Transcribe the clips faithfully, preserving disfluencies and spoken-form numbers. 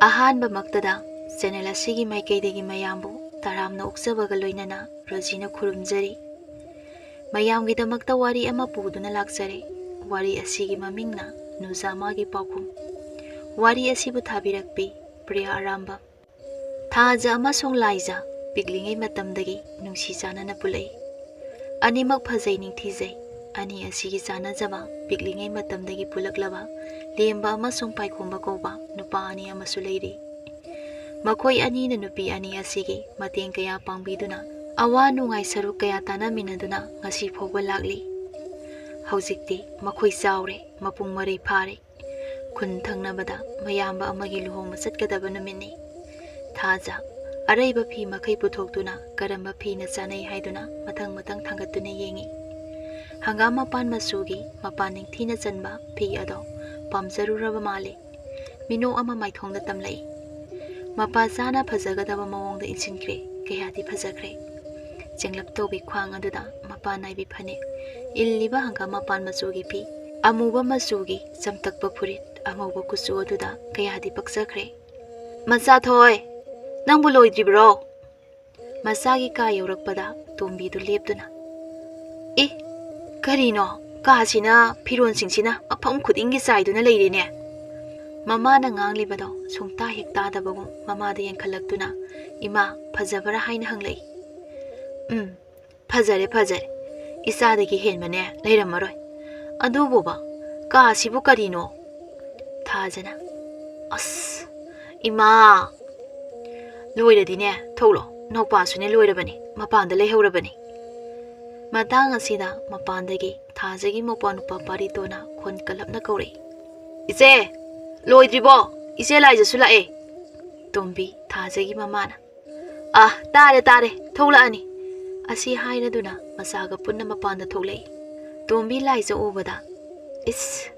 ꯑꯍꯥꯟꯕꯃꯛꯇꯗ channel ꯑꯁꯤꯒꯤ ꯃꯥꯏꯀꯩꯗꯒꯤ ꯃꯌꯥꯝꯕꯨ ꯇꯔꯥꯝꯅ ꯑꯣꯛꯆꯕꯒ ꯂꯣꯏꯅꯅ ꯔꯣꯖꯤꯅ ꯈꯨꯔꯨꯝꯖꯔꯤ꯫ ꯃꯌꯥꯝꯒꯤꯗꯃꯛꯇ ꯋꯥꯔꯤ ꯑꯃ ꯄꯨꯗꯨꯅ ꯂꯥꯛꯆꯔꯦ꯫ ꯋꯥꯔꯤ ꯑꯁꯤꯒꯤ ꯃꯃꯤꯡꯅ ꯅꯨꯖꯥꯃꯥꯒꯤ ꯄꯥꯎꯈꯨꯝ꯫ ꯋꯥꯔꯤ ꯑꯁꯤꯕꯨ ꯊꯥꯕꯤꯔꯛꯄꯤ ꯄ꯭ꯔꯤꯌꯥ ꯑꯔꯥꯝꯕꯝ꯫ ꯊꯥꯖ ꯑꯃꯁꯨꯡ ꯂꯥꯏꯖ ꯄꯤꯛꯂꯤꯉꯩ ꯃꯇꯝꯗꯒꯤ ꯅꯨꯡꯁꯤ ꯆꯥꯟꯅꯅ ꯄꯨꯜꯂꯛꯏ꯫ ꯑꯅꯤꯃꯛ ꯐꯖꯩ ꯅꯤꯡꯊꯤꯖꯩ꯫ ꯑꯅꯤ ꯑꯁꯤꯒꯤ ꯆꯥꯟꯅꯖꯕ ꯄꯤꯛꯂꯤꯉꯩ ꯃꯇꯝꯗꯒꯤ ꯄꯨꯜꯂꯛꯂꯕ ꯂꯦꯝꯕ ꯑꯃꯁꯨꯡ ꯄꯥꯏꯈꯣꯝꯕ ꯀꯧꯕ ꯅꯨꯄꯥ ꯑꯅꯤ ꯑꯃꯁꯨ ꯂꯩꯔꯤ꯫ ꯃꯈꯣꯏ ꯑꯅꯤꯅ ꯅꯨꯄꯤ ꯑꯅꯤ ꯑꯁꯤꯒꯤ ꯃꯇꯦꯡ ꯀꯌꯥ ꯄꯥꯡꯕꯤꯗꯨꯅ ꯑꯋꯥ ꯅꯨꯡꯉꯥꯏ ꯁꯔꯨꯛ ꯀꯌꯥ ꯇꯥꯟꯅꯃꯤꯟꯅꯗꯨꯅ ꯉꯁꯤ ꯐꯥꯎꯕ ꯂꯥꯛꯂꯤ꯫ ꯍꯧꯖꯤꯛꯇꯤ ꯃꯈꯣꯏ ꯆꯥꯎꯔꯦ, ꯃꯄꯨꯡ ꯃꯔꯩ ꯐꯥꯔꯦ꯫ ꯈꯨꯟ ꯊꯪꯅꯕꯗ ꯃꯌꯥꯝꯕ ꯑꯃꯒꯤ ꯂꯨꯍꯣꯡꯕ ꯆꯠꯀꯗꯕ ꯅꯨꯃꯤꯠꯅꯤ꯫ ꯊꯥꯖ ꯑꯔꯩꯕ ꯐꯤ ꯃꯈꯩ ꯄꯨꯊꯣꯛꯇꯨꯅ ꯀꯔꯝꯕ ꯐꯤꯅ ꯆꯥꯅꯩ ꯍꯥꯏꯗꯨꯅ ꯃꯊꯪ ꯃꯊꯪ ꯊꯥꯡꯒꯠꯇꯨꯅ ꯌꯦꯡꯉꯤ꯫ ꯍꯪꯒꯥꯝ ꯃꯄꯥꯟ ꯃꯆꯨꯒꯤ ꯃꯄꯥꯟ ꯅꯤꯡꯊꯤꯅ ꯆꯟꯕ ꯐꯤ ꯑꯗꯣ ꯄꯥꯝꯖꯔꯨꯔꯕ ꯃꯥꯜꯂꯤ꯫ ꯃꯤꯅꯣꯛ ꯑꯃ ꯃꯥꯏꯊꯣꯡꯗ ꯇꯝꯂꯛꯏ꯫ ꯃꯄꯥ ꯆꯥꯅ ꯐꯖꯒꯗꯕ ꯃꯑꯣꯡꯗ ꯏꯟꯁꯤꯟꯈ꯭ꯔꯦ꯫ ꯀꯌꯥꯗꯤ ꯐꯖꯈ꯭ꯔꯦ꯫ ꯆꯦꯡꯂꯞ ꯇꯧꯕꯤ ꯈ꯭ꯋꯥꯡ ꯑꯗꯨꯗ ꯃꯄꯥꯟ ꯅꯥꯏꯕꯤ ꯐꯅꯦꯛ, ꯏꯜꯂꯤꯕ ꯍꯪꯒꯥꯝ ꯃꯄꯥꯟ ꯃꯆꯨꯒꯤ ꯐꯤ, ꯑꯃꯨꯕ ꯃꯆꯨꯒꯤ ꯆꯝꯇꯛꯄ ꯐꯨꯔꯤꯠ, ꯑꯉꯧꯕ ꯀꯨꯆꯨ ꯑꯗꯨꯗ ꯀꯌꯥꯗꯤ ꯄꯛꯆꯈ꯭ꯔꯦ꯫ "ꯃꯆꯥꯊꯣꯏ, ꯅꯪꯕꯨ ꯂꯣꯏꯗ꯭ꯔꯤꯕ꯭ꯔꯣ?" ꯃꯆꯥꯒꯤ ꯀꯥ ꯌꯧꯔꯛꯄꯗ ꯇꯣꯝꯕꯤꯗꯨ ꯂꯦꯞꯇꯨꯅ, "ꯑꯦ, ꯀꯔꯤꯅꯣ? ꯀꯥꯁꯤꯅ ꯐꯤꯔꯣꯜꯁꯤꯡꯁꯤꯅ ꯃꯐꯝ ꯈꯨꯗꯤꯡꯒꯤ ꯆꯥꯏꯗꯨꯅ ꯂꯩꯔꯦꯅꯦ!" ꯃꯃꯥꯅ ꯉꯥꯡꯂꯤꯕꯗꯣ ꯁꯨꯡꯇꯥ ꯍꯦꯛ ꯇꯥꯗꯕꯒꯨꯝ ꯃꯃꯥꯗ ꯌꯦꯡꯈꯠꯂꯛꯇꯨꯅ, "ꯏꯃꯥ, ꯐꯖꯕ꯭ꯔꯥ?" ꯍꯥꯏꯅ ꯍꯪꯂꯛꯏ꯫ "ꯎꯝ, ꯐꯖꯔꯦ, ꯐꯖꯔꯦ꯫ ꯏꯆꯥꯗꯒꯤ ꯍꯦꯟꯕꯅꯦ ꯂꯩꯔꯝꯃꯔꯣꯏ꯫ ꯑꯗꯨꯕꯨꯕ, ꯀꯥꯁꯤꯕꯨ ꯀꯔꯤꯅꯣ?" ꯊꯥꯖꯅ, "ꯑꯁ, ꯏꯃꯥ!" "ꯂꯣꯏꯔꯗꯤꯅꯦ, ꯊꯣꯛꯂꯣ꯫ ꯅꯧꯄꯥꯁꯨꯅꯦ ꯂꯣꯏꯔꯕꯅꯤ, ꯃꯄꯥꯟꯗ ꯂꯩꯍꯧꯔꯕꯅꯤ꯫" ꯃꯇꯥꯡ ꯑꯁꯤꯗ ꯃꯄꯥꯟꯗꯒꯤ ꯊꯥꯖꯒꯤ ꯃꯧꯄ꯭ꯋꯥ ꯅꯨꯄꯥ ꯄꯥꯔꯤꯇꯣꯟꯅ ꯈꯣꯟ ꯀꯜꯂꯞꯅ ꯀꯧꯔꯛꯏ, "ꯏꯆꯦ, ꯂꯣꯏꯗ꯭ꯔꯤꯕꯣ? ꯏꯆꯦ ꯂꯥꯏꯖꯁꯨ ꯂꯥꯛꯑꯦ꯫" ꯇꯣꯝꯕꯤ, ꯊꯥꯖꯒꯤ ꯃꯃꯥꯅ, "ꯑꯥ, ꯇꯥꯔꯦ, ꯇꯥꯔꯦ, ꯊꯣꯛꯂꯛꯑꯅꯤ꯫" ꯑꯁꯤ ꯍꯥꯏꯔꯗꯨꯅ ꯃꯆꯥꯒ ꯄꯨꯟꯅ ꯃꯄꯥꯟꯗ ꯊꯣꯛꯂꯛꯏ꯫ ꯇꯣꯝꯕꯤ ꯂꯥꯏꯖ ꯎꯕꯗ, "ꯏꯁ,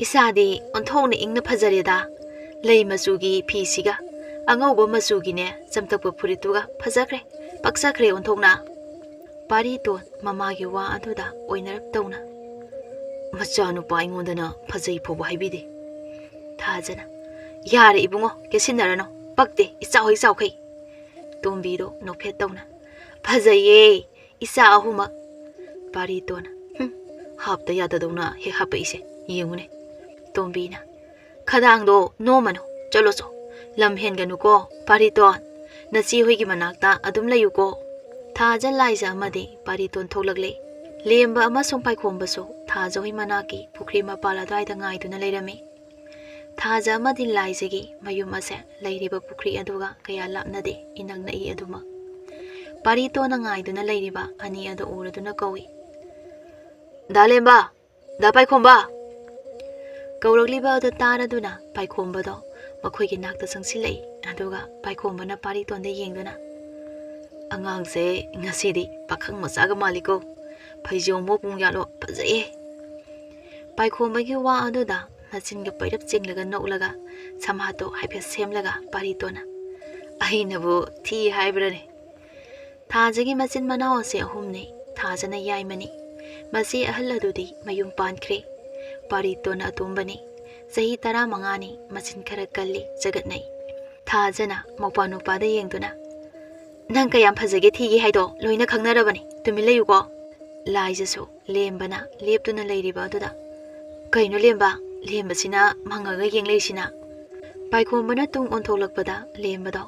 ꯏꯆꯥꯗꯤ ꯑꯣꯟꯊꯣꯛꯅ ꯏꯪꯅ ꯐꯖꯔꯦꯗ꯫ ꯂꯩ ꯃꯆꯨꯒꯤ ꯐꯤꯁꯤꯒ ꯑꯉꯧꯕ ꯃꯆꯨꯒꯤꯅꯦ ꯆꯝꯇꯛꯄ ꯐꯨꯔꯤꯠꯇꯨꯒ ꯐꯖꯈ꯭ꯔꯦ, ꯄꯛꯆꯈ꯭ꯔꯦ ꯑꯣꯟꯊꯣꯛꯅ꯫" ꯄꯥꯔꯤꯇꯣꯟ ꯃꯃꯥꯒꯤ ꯋꯥ ꯑꯗꯨꯗ ꯑꯣꯏꯅꯔꯞ ꯇꯧꯅ, "ꯃꯆꯥꯅꯨꯄꯥ ꯑꯩꯉꯣꯟꯗꯅ ꯐꯖꯩ ꯐꯥꯎꯕ ꯍꯥꯏꯕꯤꯗꯦ꯫" ꯊꯥꯖꯅ, "ꯌꯥꯔꯦ ꯏꯕꯨꯡꯉꯣ, ꯀꯦꯠꯁꯤꯟꯅꯔꯅꯨ, ꯄꯛꯇꯦ ꯏꯆꯥ ꯍꯣꯏ ꯆꯥꯎꯈꯩ"꯫ ꯇꯣꯝꯕꯤꯗꯣ ꯅꯣꯛꯐꯦꯠ ꯇꯧꯅ, "ꯐꯖꯩꯌꯦ ꯏꯆꯥ ꯑꯍꯨꯝꯃꯛ"꯫ ꯄꯥꯔꯤꯇꯣꯟꯅ, "ꯍꯨꯝ, ꯍꯥꯞꯇ ꯌꯥꯗꯗꯧꯅ ꯍꯦꯛ ꯍꯥꯞꯄꯛꯏꯁꯦ ꯌꯦꯡꯉꯨꯅꯦ"꯫ ꯇꯣꯝꯕꯤꯅ, "ꯈꯗꯥꯡꯗꯣ ꯅꯣꯝꯃꯅꯨ, ꯆꯠꯂꯣ ꯆꯣ, ꯂꯝ ꯍꯦꯟꯒꯅꯨꯀꯣ ꯄꯥꯔꯤꯇꯣꯟ, ꯅꯆꯦ ꯍꯣꯏꯒꯤ ꯃꯅꯥꯛꯇ ꯑꯗꯨꯝ ꯂꯩꯌꯨꯀꯣ"꯫ ꯊꯥꯖ, ꯂꯥꯏꯖ ꯑꯃꯗꯤ ꯄꯥꯔꯤꯇꯣꯟ ꯊꯣꯛꯂꯛꯂꯦ꯫ ꯂꯦꯝꯕ ꯑꯃꯁꯨꯡ ꯄꯥꯏꯈꯣꯝꯕꯁꯨ ꯊꯥꯖ ꯍꯣꯏ ꯃꯅꯥꯛꯀꯤ ꯄꯨꯈ꯭ꯔꯤ ꯃꯄꯥꯜ ꯑꯗꯨꯋꯥꯏꯗ ꯉꯥꯏꯗꯨꯅ ꯂꯩꯔꯝꯃꯤ꯫ ꯊꯥꯖ ꯑꯃꯗꯤ ꯂꯥꯏꯖꯒꯤ ꯃꯌꯨꯝ ꯑꯁꯦ ꯂꯩꯔꯤꯕ ꯄꯨꯈ꯭ꯔꯤ ꯑꯗꯨꯒ ꯀꯌꯥ ꯂꯥꯞꯅꯗꯦ, ꯏꯅꯛ ꯅꯛꯏ ꯑꯗꯨꯃꯛ꯫ ꯄꯥꯔꯤꯇꯣꯟꯅ ꯉꯥꯏꯗꯨꯅ ꯂꯩꯔꯤꯕ ꯑꯅꯤ ꯑꯗꯨ ꯎꯔꯗꯨꯅ ꯀꯧꯏ, "ꯗꯥ ꯂꯦꯝꯕ, ꯗꯥ ꯄꯥꯏꯈꯣꯝꯕ!" ꯀꯧꯔꯛꯂꯤꯕ ꯑꯗꯨ ꯇꯥꯔꯗꯨꯅ ꯄꯥꯏꯈꯣꯝꯕꯗꯣ ꯃꯈꯣꯏꯒꯤ ꯅꯥꯛꯇ ꯆꯪꯁꯤꯜꯂꯛꯏ꯫ ꯑꯗꯨꯒ ꯄꯥꯏꯈꯣꯝꯕꯅ ꯄꯥꯔꯤꯇꯣꯟꯗ ꯌꯦꯡꯗꯨꯅ, "ꯑꯉꯥꯡꯁꯦ ꯉꯁꯤꯗꯤ ꯄꯥꯈꯪ ꯃꯆꯥꯒ ꯃꯥꯜꯂꯤꯀꯣ, ꯐꯩꯖꯣꯝ ꯃꯣꯄꯨꯡ ꯌꯥꯠꯂꯣ, ꯐꯖꯩꯌꯦ"꯫ ꯄꯥꯏꯈꯣꯝꯕꯒꯤ ꯋꯥ ꯑꯗꯨꯗ ꯃꯆꯤꯟꯒ ꯄꯩꯔꯞ ꯆꯤꯡꯂꯒ ꯅꯣꯛꯂꯒ ꯁꯝꯍꯥꯠꯇꯣ ꯍꯥꯏꯐꯦꯠ ꯁꯦꯝꯂꯒ ꯄꯥꯔꯤꯇꯣꯟꯅ, "ꯑꯩꯅꯕꯨ ꯊꯤ ꯍꯥꯏꯕ꯭ꯔꯅꯦ?" ꯊꯥꯖꯒꯤ ꯃꯆꯤꯟ ꯃꯅꯥꯎ ꯑꯁꯦ ꯑꯍꯨꯝꯅꯤ꯫ ꯊꯥꯖꯅ ꯌꯥꯏꯃꯅꯤ꯫ ꯃꯆꯦ ꯑꯍꯜ ꯑꯗꯨꯗꯤ ꯃꯌꯨꯝ ꯄꯥꯟꯈ꯭ꯔꯦ꯫ ꯄꯥꯔꯤꯇꯣꯟꯅ ꯑꯇꯣꯝꯕꯅꯤ꯫ ꯆꯍꯤ ꯇꯔꯥꯃꯉꯥꯅꯤ꯫ ꯃꯆꯤꯟ ꯈꯔ ꯀꯜꯂꯤ, ꯆꯒꯠꯅꯩ꯫ ꯊꯥꯖꯅ ꯃꯧꯄ꯭ꯋꯥ ꯅꯨꯄꯥꯗ ꯌꯦꯡꯗꯨꯅ, "ꯅꯪ ꯀꯌꯥꯝ ꯐꯖꯒꯦ ꯊꯤꯒꯦ ꯍꯥꯏꯗꯣ ꯂꯣꯏꯅ ꯈꯪꯅꯔꯕꯅꯤ꯫ ꯇꯨꯃꯤꯟ ꯂꯩꯌꯨꯀꯣ"꯫ ꯂꯥꯏꯖꯁꯨ ꯂꯦꯝꯕꯅ ꯂꯦꯞꯇꯨꯅ ꯂꯩꯔꯤꯕ ꯑꯗꯨꯗ, "ꯀꯩꯅꯣ ꯂꯦꯝꯕ, ꯂꯦꯝꯕꯁꯤꯅ ꯃꯪꯉꯒ ꯌꯦꯡꯂꯛꯏꯁꯤꯅ?" ꯄꯥꯏꯈꯣꯝꯕꯅ ꯇꯨꯡ ꯑꯣꯟꯊꯣꯛꯂꯛꯄꯗ ꯂꯦꯝꯕꯗꯣ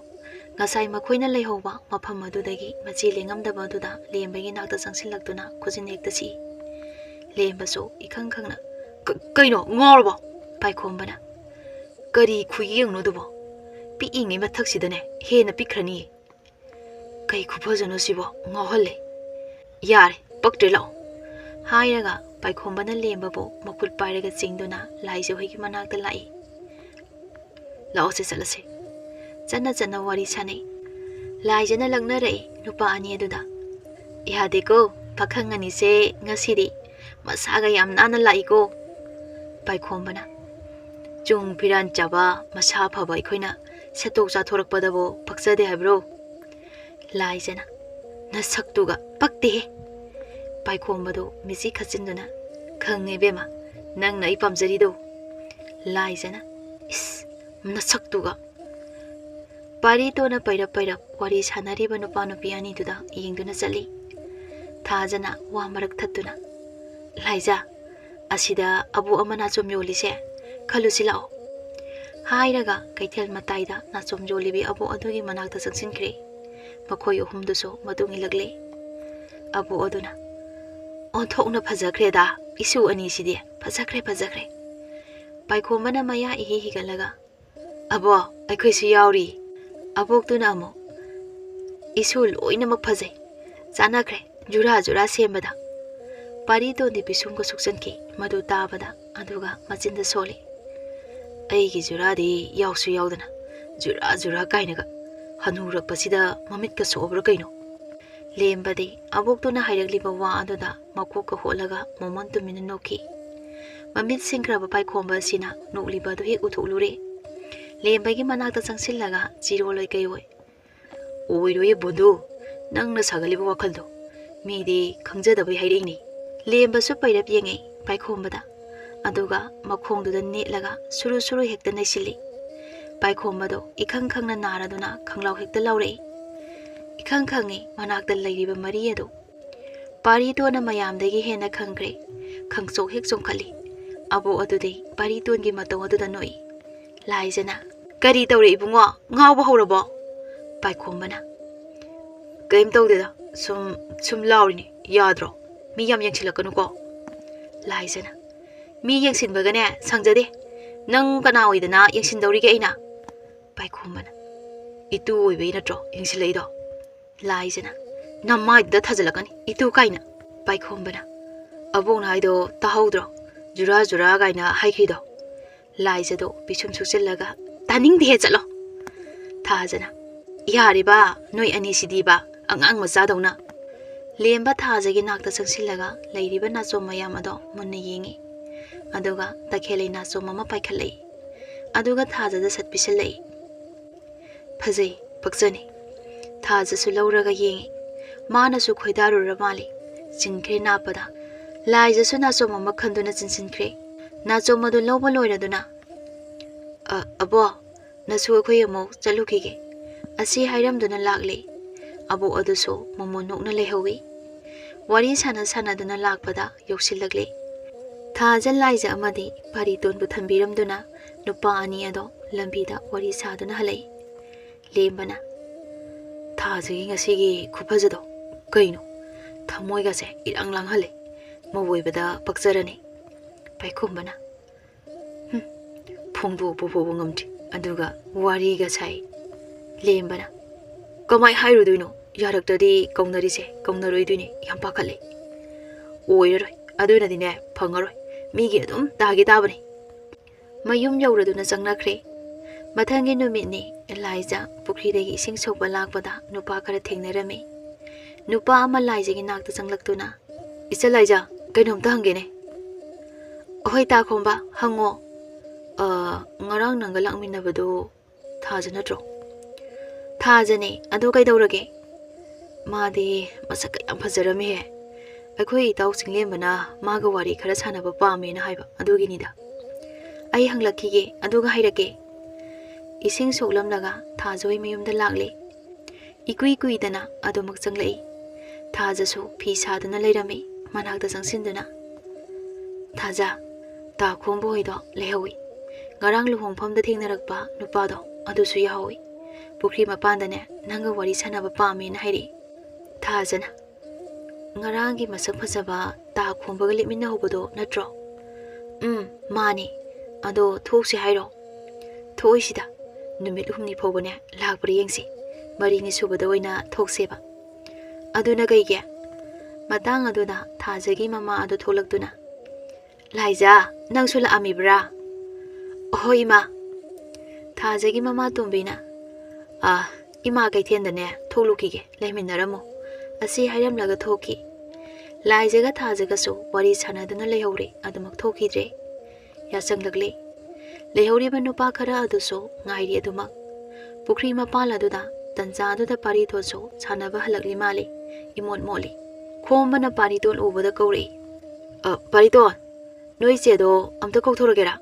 ꯉꯁꯥꯏ ꯃꯈꯣꯏꯅ ꯂꯩꯍꯧꯕ ꯃꯐꯝ ꯑꯗꯨꯗꯒꯤ ꯃꯆꯤ ꯂꯦꯡꯉꯝꯗꯕ ꯑꯗꯨꯗ ꯂꯦꯝꯕꯒꯤ ꯅꯥꯛꯇ ꯆꯪꯁꯤꯜꯂꯛꯇꯨꯅ ꯈꯨꯖꯤꯟ ꯍꯦꯛꯇ ꯁꯤꯛꯏ꯫ ꯂꯦꯝꯕꯁꯨ ꯏꯈꯪ ꯈꯪꯅ, "ꯀ-, ꯀꯩꯅꯣ, ꯉꯥꯎꯔꯕꯣ?" ꯄꯥꯏꯈꯣꯝꯕꯅ, "ꯀꯔꯤ ꯈꯨꯌꯦꯡꯅꯣ ꯑꯗꯨꯕꯣ? ꯄꯤꯛꯏꯉꯩ ꯃꯊꯛꯁꯤꯗꯅꯦ ꯍꯦꯟꯅ ꯄꯤꯛꯈ꯭ꯔꯅꯤꯌꯦ꯫ ꯀꯩ ꯈꯨꯐꯖꯅꯣ ꯁꯤꯕꯣ? ꯉꯥꯎꯍꯜꯂꯦ꯫ ꯌꯥꯔꯦ, ꯄꯛꯇ꯭ꯔꯦ, ꯂꯥꯛꯑꯣ"꯫ ꯍꯥꯏꯔꯒ ꯄꯥꯏꯈꯣꯝꯕꯅ ꯂꯦꯝꯕꯕꯨ ꯃꯈꯨꯠ ꯄꯥꯏꯔꯒ ꯆꯤꯡꯗꯨꯅ ꯂꯥꯏꯖ ꯍꯣꯏꯒꯤ ꯃꯅꯥꯛꯇ ꯂꯥꯛꯏ꯫ "ꯂꯥꯛꯑꯣꯁꯦ, ꯆꯠꯂꯁꯦ"꯫ ꯆꯠꯅ ꯆꯠꯅ ꯋꯥꯔꯤ ꯁꯥꯟꯅꯩ꯫ ꯂꯥꯏꯖꯅ ꯂꯛꯅꯔꯛꯏ ꯅꯨꯄꯥ ꯑꯅꯤ ꯑꯗꯨꯗ, "ꯌꯥꯗꯦꯀꯣ, ꯄꯥꯈꯪ ꯑꯅꯤꯁꯦ ꯉꯁꯤꯗꯤ ꯃꯁꯥꯒ ꯌꯥꯝ ꯅꯥꯟꯅ ꯂꯥꯛꯏꯀꯣ"꯫ ꯄꯥꯏꯈꯣꯝꯕꯅ, "ꯆꯨꯡ ꯐꯤꯔꯥꯟ ꯆꯥꯕ ꯃꯁꯥ ꯐꯕ ꯑꯩꯈꯣꯏꯅ ꯁꯦꯠꯇꯣꯛ ꯆꯥꯊꯣꯔꯛꯄꯗꯕꯨ ꯄꯛꯆꯗꯦ ꯍꯥꯏꯕ꯭ꯔꯣ?" ꯂꯥꯏꯖꯅ, "ꯅꯁꯛꯇꯨꯒ ꯄꯛꯇꯦꯍꯦ"꯫ ꯄꯥꯏꯈꯣꯝꯕꯗꯨ ꯃꯤꯠꯁꯤ ꯈꯠꯆꯤꯟꯗꯨꯅ, "ꯈꯪꯉꯦ ꯏꯕꯦꯝꯃ, ꯅꯪꯅ ꯑꯩ ꯄꯥꯝꯖꯔꯤꯗꯣ"꯫ ꯂꯥꯏꯖꯅ, "ꯏꯁ, ꯅꯁꯛꯇꯨꯒ꯫ ꯄꯥꯔꯤꯇꯣꯟꯅ ꯄꯩꯔꯞ ꯄꯩꯔꯞ ꯋꯥꯔꯤ ꯁꯥꯟꯅꯔꯤꯕ ꯅꯨꯄꯥ ꯅꯨꯄꯤ ꯑꯅꯤꯗꯨꯗ ꯌꯦꯡꯗꯨꯅ ꯆꯠꯂꯤ꯫ ꯊꯥꯖꯅ ꯋꯥ ꯃꯔꯛ ꯊꯠꯇꯨꯅ, "ꯂꯥꯏꯖꯥ, ꯑꯁꯤꯗ ꯑꯕꯣꯛ ꯑꯃ ꯅꯥꯆꯣꯝ ꯌꯣꯜꯂꯤꯁꯦ, ꯈꯜꯂꯨꯁꯤ ꯂꯥꯛꯑꯣ," ꯍꯥꯏꯔꯒ ꯀꯩꯊꯦꯜ ꯃꯇꯥꯏꯗ ꯅꯥꯆꯣꯝ ꯌꯣꯜꯂꯤꯕꯤ ꯑꯕꯣꯛ ꯑꯗꯨꯒꯤ ꯃꯅꯥꯛꯇ ꯆꯪꯁꯤꯟꯈ꯭ꯔꯦ꯫ ꯃꯈꯣꯏ ꯑꯍꯨꯝꯗꯨꯁꯨ ꯃꯇꯨꯡ ꯏꯜꯂꯛꯂꯦ꯫ ꯑꯕꯣꯛ ꯑꯗꯨꯅ, "ꯑꯣꯟꯊꯣꯛꯅ ꯐꯖꯈ꯭ꯔꯦꯗ, ꯏꯁꯨ ꯑꯅꯤꯁꯤꯗꯤ, ꯐꯖꯈ꯭ꯔꯦ, ꯐꯖꯈ꯭ꯔꯦ꯫" ꯄꯥꯏꯈꯣꯝꯕꯅ ꯃꯌꯥ ꯏꯍꯤ ꯍꯤꯒꯠꯂꯒ, "ꯑꯕꯣ, ꯑꯩꯈꯣꯏꯁꯨ ꯌꯥꯎꯔꯤ꯫" ꯑꯕꯣꯛꯇꯨꯅ ꯑꯃꯨꯛ, "ꯏꯁꯨ ꯂꯣꯏꯅꯃꯛ ꯐꯖꯩ, ꯆꯥꯟꯅꯈ꯭ꯔꯦ, ꯖꯨꯔꯥ ꯖꯨꯔꯥ ꯁꯦꯝꯕꯗ꯫" ꯄꯥꯔꯤꯇꯣꯟꯗꯤ ꯄꯤꯁꯨꯝꯒ ꯁꯨꯛꯆꯟꯈꯤ ꯃꯗꯨ ꯇꯥꯕꯗ, ꯑꯗꯨꯒ ꯃꯆꯤꯟꯗ ꯁꯣꯜꯂꯤ, "ꯑꯩꯒꯤ ꯖꯨꯔꯥꯗꯤ ꯌꯥꯎꯁꯨ ꯌꯥꯎꯗꯅ, ꯖꯨꯔꯥ ꯖꯨꯔꯥ ꯀꯥꯏꯅꯒ, ꯍꯅꯨꯔꯛꯄꯁꯤꯗ ꯃꯃꯤꯠꯀ ꯁꯣꯛꯑꯕ꯭ꯔꯥ ꯀꯩꯅꯣ?" ꯂꯦꯝꯕꯗꯤ ꯑꯕꯣꯛꯇꯨꯅ ꯍꯥꯏꯔꯛꯂꯤꯕ ꯋꯥ ꯑꯗꯨꯗ ꯃꯀꯣꯛꯀ ꯍꯣꯠꯂꯒ ꯃꯃꯣꯟ ꯇꯨꯃꯤꯟꯅ ꯅꯣꯛꯈꯤ꯫ ꯃꯃꯤꯠ ꯁꯤꯡꯈ꯭ꯔꯕ ꯄꯥꯏꯈꯣꯝꯕ ꯑꯁꯤꯅ ꯅꯣꯛꯂꯤꯕ ꯑꯗꯨ ꯍꯦꯛ ꯎꯊꯣꯛꯂꯨꯔꯦ꯫ ꯂꯦꯝꯕꯒꯤ ꯃꯅꯥꯛꯇ ꯆꯪꯁꯤꯜꯂꯒ ꯆꯤꯔꯣꯜꯂꯣꯏ ꯀꯩꯑꯣꯏ, "ꯑꯣꯏꯔꯣꯏꯌꯦ ꯕꯣꯟꯗꯨ, ꯅꯪꯅ ꯁꯥꯒꯠꯂꯤꯕ ꯋꯥꯈꯜꯗꯣ꯫ ꯃꯤꯗꯤ ꯈꯪꯖꯗꯕꯩ ꯍꯥꯏꯔꯛꯏꯅꯤ꯫" ꯂꯦꯝꯕꯁꯨ ꯄꯩꯔꯞ ꯌꯦꯡꯉꯤ ꯄꯥꯏꯈꯣꯝꯕꯗ, ꯑꯗꯨꯒ ꯃꯈꯣꯡꯗꯨꯗ ꯅꯦꯠꯂꯒ ꯁꯨꯔꯨ ꯁꯨꯔꯨ ꯍꯦꯛꯇ ꯅꯩꯁꯤꯜꯂꯤ꯫ ꯄꯥꯏꯈꯣꯝꯕꯗꯣ ꯏꯈꯪ ꯈꯪꯅ ꯅꯥꯔꯗꯨꯅ ꯈꯪꯂꯥꯎ ꯍꯦꯛꯇ ꯂꯥꯎꯔꯛꯏ꯫ ꯏꯈꯪ ꯈꯪꯉꯤ ꯃꯅꯥꯛꯇ ꯂꯩꯔꯤꯕ ꯃꯔꯤ ꯑꯗꯨ꯫ ꯄꯥꯔꯤꯇꯣꯟꯅ ꯃꯌꯥꯝꯗꯒꯤ ꯍꯦꯟꯅ ꯈꯪꯈ꯭ꯔꯦ꯫ ꯈꯪꯆꯣꯛ ꯍꯦꯛ ꯆꯣꯡꯈꯠꯂꯤ꯫ ꯑꯕꯣꯛ ꯑꯗꯨꯗꯤ ꯄꯥꯔꯤꯇꯣꯟꯒꯤ ꯃꯇꯧ ꯑꯗꯨꯗ ꯅꯣꯛꯏ꯫ ꯂꯥꯏꯖꯅ, "ꯀꯔꯤ ꯇꯧꯔꯦ ꯏꯕꯨꯡꯉꯣ? ꯉꯥꯎꯕ ꯍꯧꯔꯕꯣ?" ꯄꯥꯏꯈꯣꯝꯕꯅ, "ꯀꯔꯤꯝ ꯇꯧꯗꯦꯗ, ꯁꯨꯝ, ꯁꯨꯝ ꯂꯥꯎꯔꯤꯅꯤ, ꯌꯥꯗ꯭ꯔꯣ? ꯃꯤ ꯌꯥꯝ ꯌꯦꯡꯁꯤꯜꯂꯛꯀꯅꯨꯀꯣ꯫" ꯂꯥꯏꯖꯅ, "ꯃꯤ ꯌꯦꯡꯁꯤꯟꯕꯒꯅꯦ ꯁꯪꯖꯗꯦ꯫ ꯅꯪ ꯀꯅꯥ ꯑꯣꯏꯗꯅ ꯌꯦꯡꯁꯤꯟꯗꯧꯔꯤꯒꯦ ꯑꯩꯅ?" ꯄꯥꯏꯈꯣꯝꯕꯅ, "ꯏꯇꯨ ꯑꯣꯏꯕꯩ ꯅꯠꯇ꯭ꯔꯣ ꯌꯦꯡꯁꯤꯜꯂꯛꯏꯗꯣ?" ꯂꯥꯏꯖꯅ, "ꯅꯃꯥꯏꯗꯨꯗ ꯊꯥꯖꯤꯜꯂꯛꯀꯅꯤ, ꯏꯇꯨ ꯀꯥꯏꯅ꯫" ꯄꯥꯏꯈꯣꯝꯕꯅ, "ꯑꯕꯣꯛꯅ ꯍꯥꯏꯗꯣ ꯇꯥꯍꯧꯗ꯭ꯔꯣ? ꯖꯨꯔꯥ ꯖꯨꯔꯥ ꯀꯥꯏꯅ ꯍꯥꯏꯈ꯭ꯔꯤꯗꯣ?" ꯂꯥꯏꯖꯗꯣ ꯄꯤꯁꯨꯝ ꯁꯨꯛꯆꯤꯜꯂꯒ, "ꯇꯥꯅꯤꯡꯗꯦꯍꯦ, ꯆꯠꯂꯣ!" ꯊꯥꯖꯅ, "ꯌꯥꯔꯦꯕ, ꯅꯣꯏ ꯑꯅꯤꯁꯤꯗꯤꯕ, ꯑꯉꯥꯡ ꯃꯆꯥꯗꯧꯅ꯫" ꯂꯦꯝꯕ ꯊꯥꯖꯒꯤ ꯅꯥꯛꯇ ꯆꯪꯁꯤꯜꯂꯒ ꯂꯩꯔꯤꯕ ꯅꯥꯆꯣꯝ ꯃꯌꯥꯝ ꯑꯗꯣ ꯃꯨꯟꯅ ꯌꯦꯡꯉꯤ꯫ ꯑꯗꯨꯒ ꯇꯈꯦꯜꯂꯩ ꯅꯥꯆꯣꯝ ꯑꯃ ꯄꯥꯏꯈꯠꯂꯛꯏ꯫ ꯑꯗꯨꯒ ꯊꯥꯖꯗ ꯁꯠ ꯄꯤꯁꯜꯂꯛꯏ꯫ ꯐꯖꯩ, ꯄꯛꯆꯅꯤ꯫ ꯊꯥꯖꯁꯨ ꯂꯧꯔꯒ ꯌꯦꯡꯉꯤ꯫ ꯃꯥꯅꯁꯨ ꯈꯣꯏꯗꯥꯔꯨꯔ ꯃꯥꯜꯂꯤ꯫ ꯆꯤꯟꯈ꯭ꯔꯦ ꯅꯥꯞꯄꯗ꯫ ꯂꯥꯏꯖꯁꯨ ꯅꯥꯆꯣꯝ ꯑꯃ ꯈꯟꯗꯨꯅ ꯆꯤꯟꯁꯤꯟꯈ꯭ꯔꯦ꯫ ꯅꯥꯆꯣꯝ ꯑꯗꯨ ꯂꯧꯕ ꯂꯣꯏꯔꯗꯨꯅ, "ꯑꯕꯣ, ꯅꯁꯨ ꯑꯩꯈꯣꯏ ꯑꯃꯨꯛ ꯆꯠꯂꯨꯈꯤꯒꯦ" ꯑꯁꯤ ꯍꯥꯏꯔꯝꯗꯨꯅ ꯂꯥꯛꯂꯦ꯫ ꯑꯕꯣꯛ ꯑꯗꯨꯁꯨ ꯃꯃꯣꯟ ꯅꯣꯛꯅ ꯂꯩꯍꯧꯏ꯫ ꯋꯥꯔꯤ ꯁꯥꯟꯅ ꯁꯥꯟꯅꯗꯨꯅ ꯂꯥꯛꯄꯗ ꯌꯧꯁꯤꯜꯂꯛꯂꯦ꯫ ꯊꯥꯖ, ꯂꯥꯏꯖ ꯑꯃꯗꯤ ꯄꯥꯔꯤꯇꯣꯟꯕꯨ ꯊꯝꯕꯤꯔꯝꯗꯨꯅ ꯅꯨꯄꯥ ꯑꯅꯤ ꯑꯗꯣ ꯂꯝꯕꯤꯗ ꯋꯥꯔꯤ ꯁꯥꯗꯨꯅ ꯍꯜꯂꯛꯏ꯫ ꯂꯦꯝꯕꯅ, "ꯊꯥꯖꯒꯤ ꯉꯁꯤꯒꯤ ꯈꯨꯐꯖꯗꯣ ꯀꯩꯅꯣ? ꯊꯃꯣꯏꯒꯁꯦ ꯏꯔꯥꯡ ꯂꯥꯡꯍꯜꯂꯦ꯫ ꯃꯧ ꯑꯣꯏꯕꯗ ꯄꯛꯆꯔꯅꯤ"꯫ ꯄꯥꯏꯈꯣꯝꯕꯅ, "ꯍꯨꯝ, ꯐꯣꯡꯗꯣꯛꯄ ꯐꯥꯎꯕ ꯉꯝꯗ꯭ꯔꯤ, ꯑꯗꯨꯒ ꯋꯥꯔꯤꯒ ꯁꯥꯏ"꯫ ꯂꯦꯝꯕꯅ, "ꯀꯃꯥꯏ ꯍꯥꯏꯔꯨꯗꯣꯏꯅꯣ? ꯌꯥꯔꯛꯇ꯭ꯔꯗꯤ ꯀꯧꯅꯔꯤꯁꯦ ꯀꯧꯅꯔꯣꯏꯗꯣꯏꯅꯦ, ꯌꯥꯝ ꯄꯥꯈꯠꯂꯦ"꯫ "ꯑꯣꯏꯔꯔꯣꯏ, ꯑꯗꯨꯅꯗꯤꯅꯦ ꯐꯪꯉꯔꯣꯏ, ꯃꯤꯒꯤ ꯑꯗꯨꯝ ꯇꯥꯒꯦ ꯇꯥꯕꯅꯤ"꯫ ꯃꯌꯨꯝ ꯌꯧꯔꯗꯨꯅ ꯆꯪꯅꯈ꯭ꯔꯦ꯫ ꯃꯊꯪꯒꯤ ꯅꯨꯃꯤꯠꯅꯤ꯫ ꯂꯥꯏꯖ ꯄꯨꯈ꯭ꯔꯤꯗꯒꯤ ꯏꯁꯤꯡ ꯁꯣꯛꯄ ꯂꯥꯛꯄꯗ ꯅꯨꯄꯥ ꯈꯔ ꯊꯦꯡꯅꯔꯝꯃꯤ꯫ ꯅꯨꯄꯥ ꯑꯃ ꯂꯥꯏꯖꯒꯤ ꯅꯥꯛꯇ ꯆꯪꯂꯛꯇꯨꯅ, "ꯏꯆꯜ ꯂꯥꯏꯖ, ꯀꯩꯅꯣꯝꯇ ꯍꯪꯒꯦꯅꯦ"꯫ "ꯍꯣꯏ ꯇꯥ ꯈꯣꯝꯕ, ꯍꯪꯉꯣ"꯫ "ꯑ, ꯉꯔꯥꯡ ꯅꯪꯒ ꯂꯥꯛꯃꯤꯟꯅꯕꯗꯣ ꯊꯥꯖ ꯅꯠꯇ꯭ꯔꯣ?" "ꯊꯥꯖꯅꯦ, ꯑꯗꯣ ꯀꯩꯗꯧꯔꯒꯦ?" "ꯃꯥꯗꯤ ꯃꯁꯛꯀ ꯌꯥꯝ ꯐꯖꯔꯝꯃꯤꯍꯦ꯫ ꯑꯩꯈꯣꯏ ꯏꯇꯥꯎ ꯆꯤꯡꯂꯦꯝꯕꯅ ꯃꯥꯒ ꯋꯥꯔꯤ ꯈꯔ ꯁꯥꯟꯅꯕ ꯄꯥꯝꯃꯦꯅ ꯍꯥꯏꯕ, ꯑꯗꯨꯒꯤꯅꯤꯗ꯫ ꯑꯩ ꯍꯪꯂꯛꯈꯤꯒꯦ, ꯑꯗꯨꯒ ꯍꯥꯏꯔꯛꯀꯦ"꯫ ꯏꯁꯤꯡ ꯁꯣꯛꯂꯝꯂꯒ ꯊꯥꯖ ꯍꯣꯏ ꯃꯌꯨꯝꯗ ꯂꯥꯛꯂꯦ꯫ ꯏꯀꯨꯏ ꯀꯨꯏꯗꯅ ꯑꯗꯨꯃꯛ ꯆꯪꯂꯛꯏ꯫ ꯊꯥꯖꯁꯨ ꯐꯤ ꯁꯥꯗꯨꯅ ꯂꯩꯔꯝꯃꯤ꯫ ꯃꯅꯥꯛꯇ ꯆꯪꯁꯤꯟꯗꯨꯅ, "ꯊꯥꯖ, ꯇꯥ ꯈꯣꯝꯕ ꯍꯣꯏꯗꯣ ꯂꯩꯍꯧꯏ꯫ ꯉꯔꯥꯡ ꯂꯨꯍꯣꯡꯐꯝꯗ ꯊꯦꯡꯅꯔꯛꯄ ꯅꯨꯄꯥꯗꯣ, ꯑꯗꯨꯁꯨ ꯌꯥꯎꯍꯧꯏ꯫ ꯄꯨꯈ꯭ꯔꯤ ꯃꯄꯥꯟꯗꯅꯦ ꯅꯪꯒ ꯋꯥꯔꯤ ꯁꯥꯟꯅꯕ ꯄꯥꯝꯃꯦꯅ ꯍꯥꯏꯔꯛꯏ"꯫ ꯊꯥꯖꯅ, "ꯉꯔꯥꯡꯒꯤ ꯃꯁꯛ ꯐꯖꯕ ꯇꯥ ꯈꯣꯝꯕꯒ ꯂꯦꯞꯃꯤꯟꯅꯍꯧꯕꯗꯣ ꯅꯠꯇ꯭ꯔꯣ?" "ꯎꯝ, ꯃꯥꯅꯤ꯫ ꯑꯗꯣ ꯊꯣꯛꯁꯤ ꯍꯥꯏꯔꯣ?" "ꯊꯣꯛꯑꯣꯏꯁꯤꯗ, ꯅꯨꯃꯤꯠ ꯍꯨꯝꯅꯤ ꯐꯥꯎꯕꯅꯦ ꯂꯥꯛꯄ꯭ꯔꯥ ꯌꯦꯡꯁꯤ꯫ ꯃꯔꯤꯅꯤ ꯁꯨꯕꯗ ꯑꯣꯏꯅ ꯊꯣꯛꯁꯦꯕ"꯫ "ꯑꯗꯨꯅ ꯀꯩꯒꯤ?" ꯃꯇꯥꯡ ꯑꯗꯨꯗ ꯊꯥꯖꯒꯤ ꯃꯃꯥ ꯑꯗꯨ ꯊꯣꯛꯂꯛꯇꯨꯅ, "ꯂꯥꯏꯖ, ꯅꯪꯁꯨ ꯂꯥꯛꯑꯝꯃꯤꯕ꯭ꯔꯥ?" "ꯍꯣꯏ, ꯏꯃꯥ"꯫ ꯊꯥꯖꯒꯤ ꯃꯃꯥ ꯇꯣꯝꯕꯤꯅ, "ꯑꯥ, ꯏꯃꯥ ꯀꯩꯊꯦꯜꯗꯅꯦ ꯊꯣꯛꯂꯨꯈꯤꯒꯦ, ꯂꯩꯃꯤꯟꯅꯔꯝꯃꯣ" ꯑꯁꯤ ꯍꯥꯏꯔꯝꯂꯒ ꯊꯣꯛꯈꯤ꯫ ꯂꯥꯏꯖꯒ ꯊꯥꯖꯒꯁꯨ ꯋꯥꯔꯤ ꯁꯥꯟꯅꯗꯨꯅ ꯂꯩꯍꯧꯔꯦ, ꯑꯗꯨꯃꯛ ꯊꯣꯛꯈꯤꯗ꯭ꯔꯦ꯫ ꯌꯥꯆꯪꯂꯛꯂꯦ꯫ ꯂꯩꯍꯧꯔꯤꯕ ꯅꯨꯄꯥ ꯈꯔ ꯑꯗꯨꯁꯨ ꯉꯥꯏꯔꯤ ꯑꯗꯨꯃꯛ꯫ ꯄꯨꯈ꯭ꯔꯤ ꯃꯄꯥꯜ ꯑꯗꯨꯗ ꯇꯟꯖꯥ ꯑꯗꯨꯗ ꯄꯥꯔꯤꯇꯣꯟꯁꯨ ꯁꯥꯟꯅꯕ ꯍꯜꯂꯛꯂꯤ ꯃꯥꯜꯂꯤ꯫ ꯏꯃꯣꯠ ꯃꯣꯠꯂꯤ꯫ ꯈꯣꯝꯕꯅ ꯄꯥꯔꯤꯇꯣꯟ ꯎꯕꯗ ꯀꯧꯔꯛꯏ, "ꯑ, ꯄꯥꯔꯤꯇꯣꯟ, ꯅꯣꯏ ꯆꯦꯗꯣ ꯑꯝꯇ ꯀꯧꯊꯣꯔꯛꯀꯦꯔꯥ?"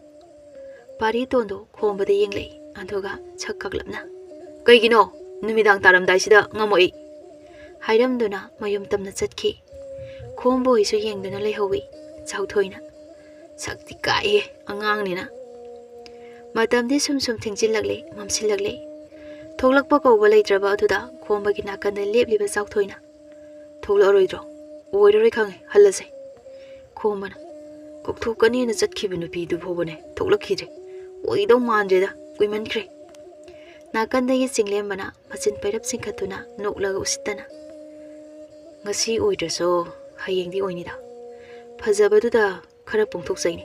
ꯄꯥꯔꯤꯇꯣꯟꯗꯣ ꯈꯣꯝꯕꯗ ꯌꯦꯡꯂꯛꯏ, ꯑꯗꯨꯒ ꯁꯛ ꯀꯛꯂꯞꯅ, "ꯀꯩꯒꯤꯅꯣ? ꯅꯨꯃꯤꯗꯥꯡ ꯇꯥꯔꯝꯗꯥꯏꯁꯤꯗ ꯉꯝꯃꯛꯏ?" ꯍꯥꯏꯔꯝꯗꯨꯅ ꯃꯌꯨꯝ ꯇꯝꯅ ꯆꯠꯈꯤ꯫ ꯈꯣꯝꯕꯣꯏꯁꯨ ꯌꯦꯡꯗꯨꯅ ꯂꯩꯍꯧꯏ꯫ ꯆꯥꯎꯊꯣꯏꯅ, "ꯁꯛꯇꯤ ꯀꯥꯛꯏꯍꯦ ꯑꯉꯥꯡꯅꯤꯅ꯫" ꯃꯇꯝꯗꯤ ꯁꯨꯝ ꯁꯨꯝ ꯊꯦꯡꯖꯤꯜꯂꯛꯂꯦ, ꯃꯝꯁꯤꯜꯂꯛꯂꯦ꯫ ꯊꯣꯛꯂꯛꯄ ꯀꯧꯕ ꯂꯩꯇ꯭ꯔꯕ ꯑꯗꯨꯗ ꯈꯣꯝꯕꯒꯤ ꯅꯥꯀꯟꯗ ꯂꯦꯞꯂꯤꯕ ꯆꯥꯎꯊꯣꯏꯅ, "ꯊꯣꯛꯂꯛꯑꯔꯣꯏꯗ꯭ꯔꯣ?" "ꯑꯣꯏꯔꯔꯣꯏ ꯈꯪꯉꯦ, ꯍꯜꯂꯁꯦ꯫" ꯈꯣꯝꯕꯅ, "ꯀꯧꯊꯣꯛꯀꯅꯤꯅ ꯆꯠꯈꯤꯕ ꯅꯨꯄꯤꯗꯨ ꯐꯥꯎꯕꯅꯦ ꯊꯣꯛꯂꯛꯈꯤꯗ꯭ꯔꯦ꯫ ꯑꯣꯏꯗꯧ ꯃꯥꯟꯗ꯭ꯔꯦꯗ, ꯀꯨꯏꯃꯟꯈ꯭ꯔꯦ꯫" ꯅꯥꯀꯟꯗꯒꯤ ꯆꯤꯡꯂꯦꯝꯕꯅ ꯃꯆꯤꯟ ꯄꯩꯔꯞ ꯆꯤꯡꯈꯠꯇꯨꯅ ꯅꯣꯛꯂꯒ ꯎꯁꯤꯠꯇꯅ, "ꯉꯁꯤ ꯑꯣꯏꯗ꯭ꯔꯁꯨ ꯍꯌꯦꯡꯗꯤ ꯑꯣꯏꯅꯤꯗ꯫ ꯐꯖꯕꯗꯨꯗ ꯈꯔ ꯄꯣꯡꯊꯣꯛꯆꯩꯅꯤ꯫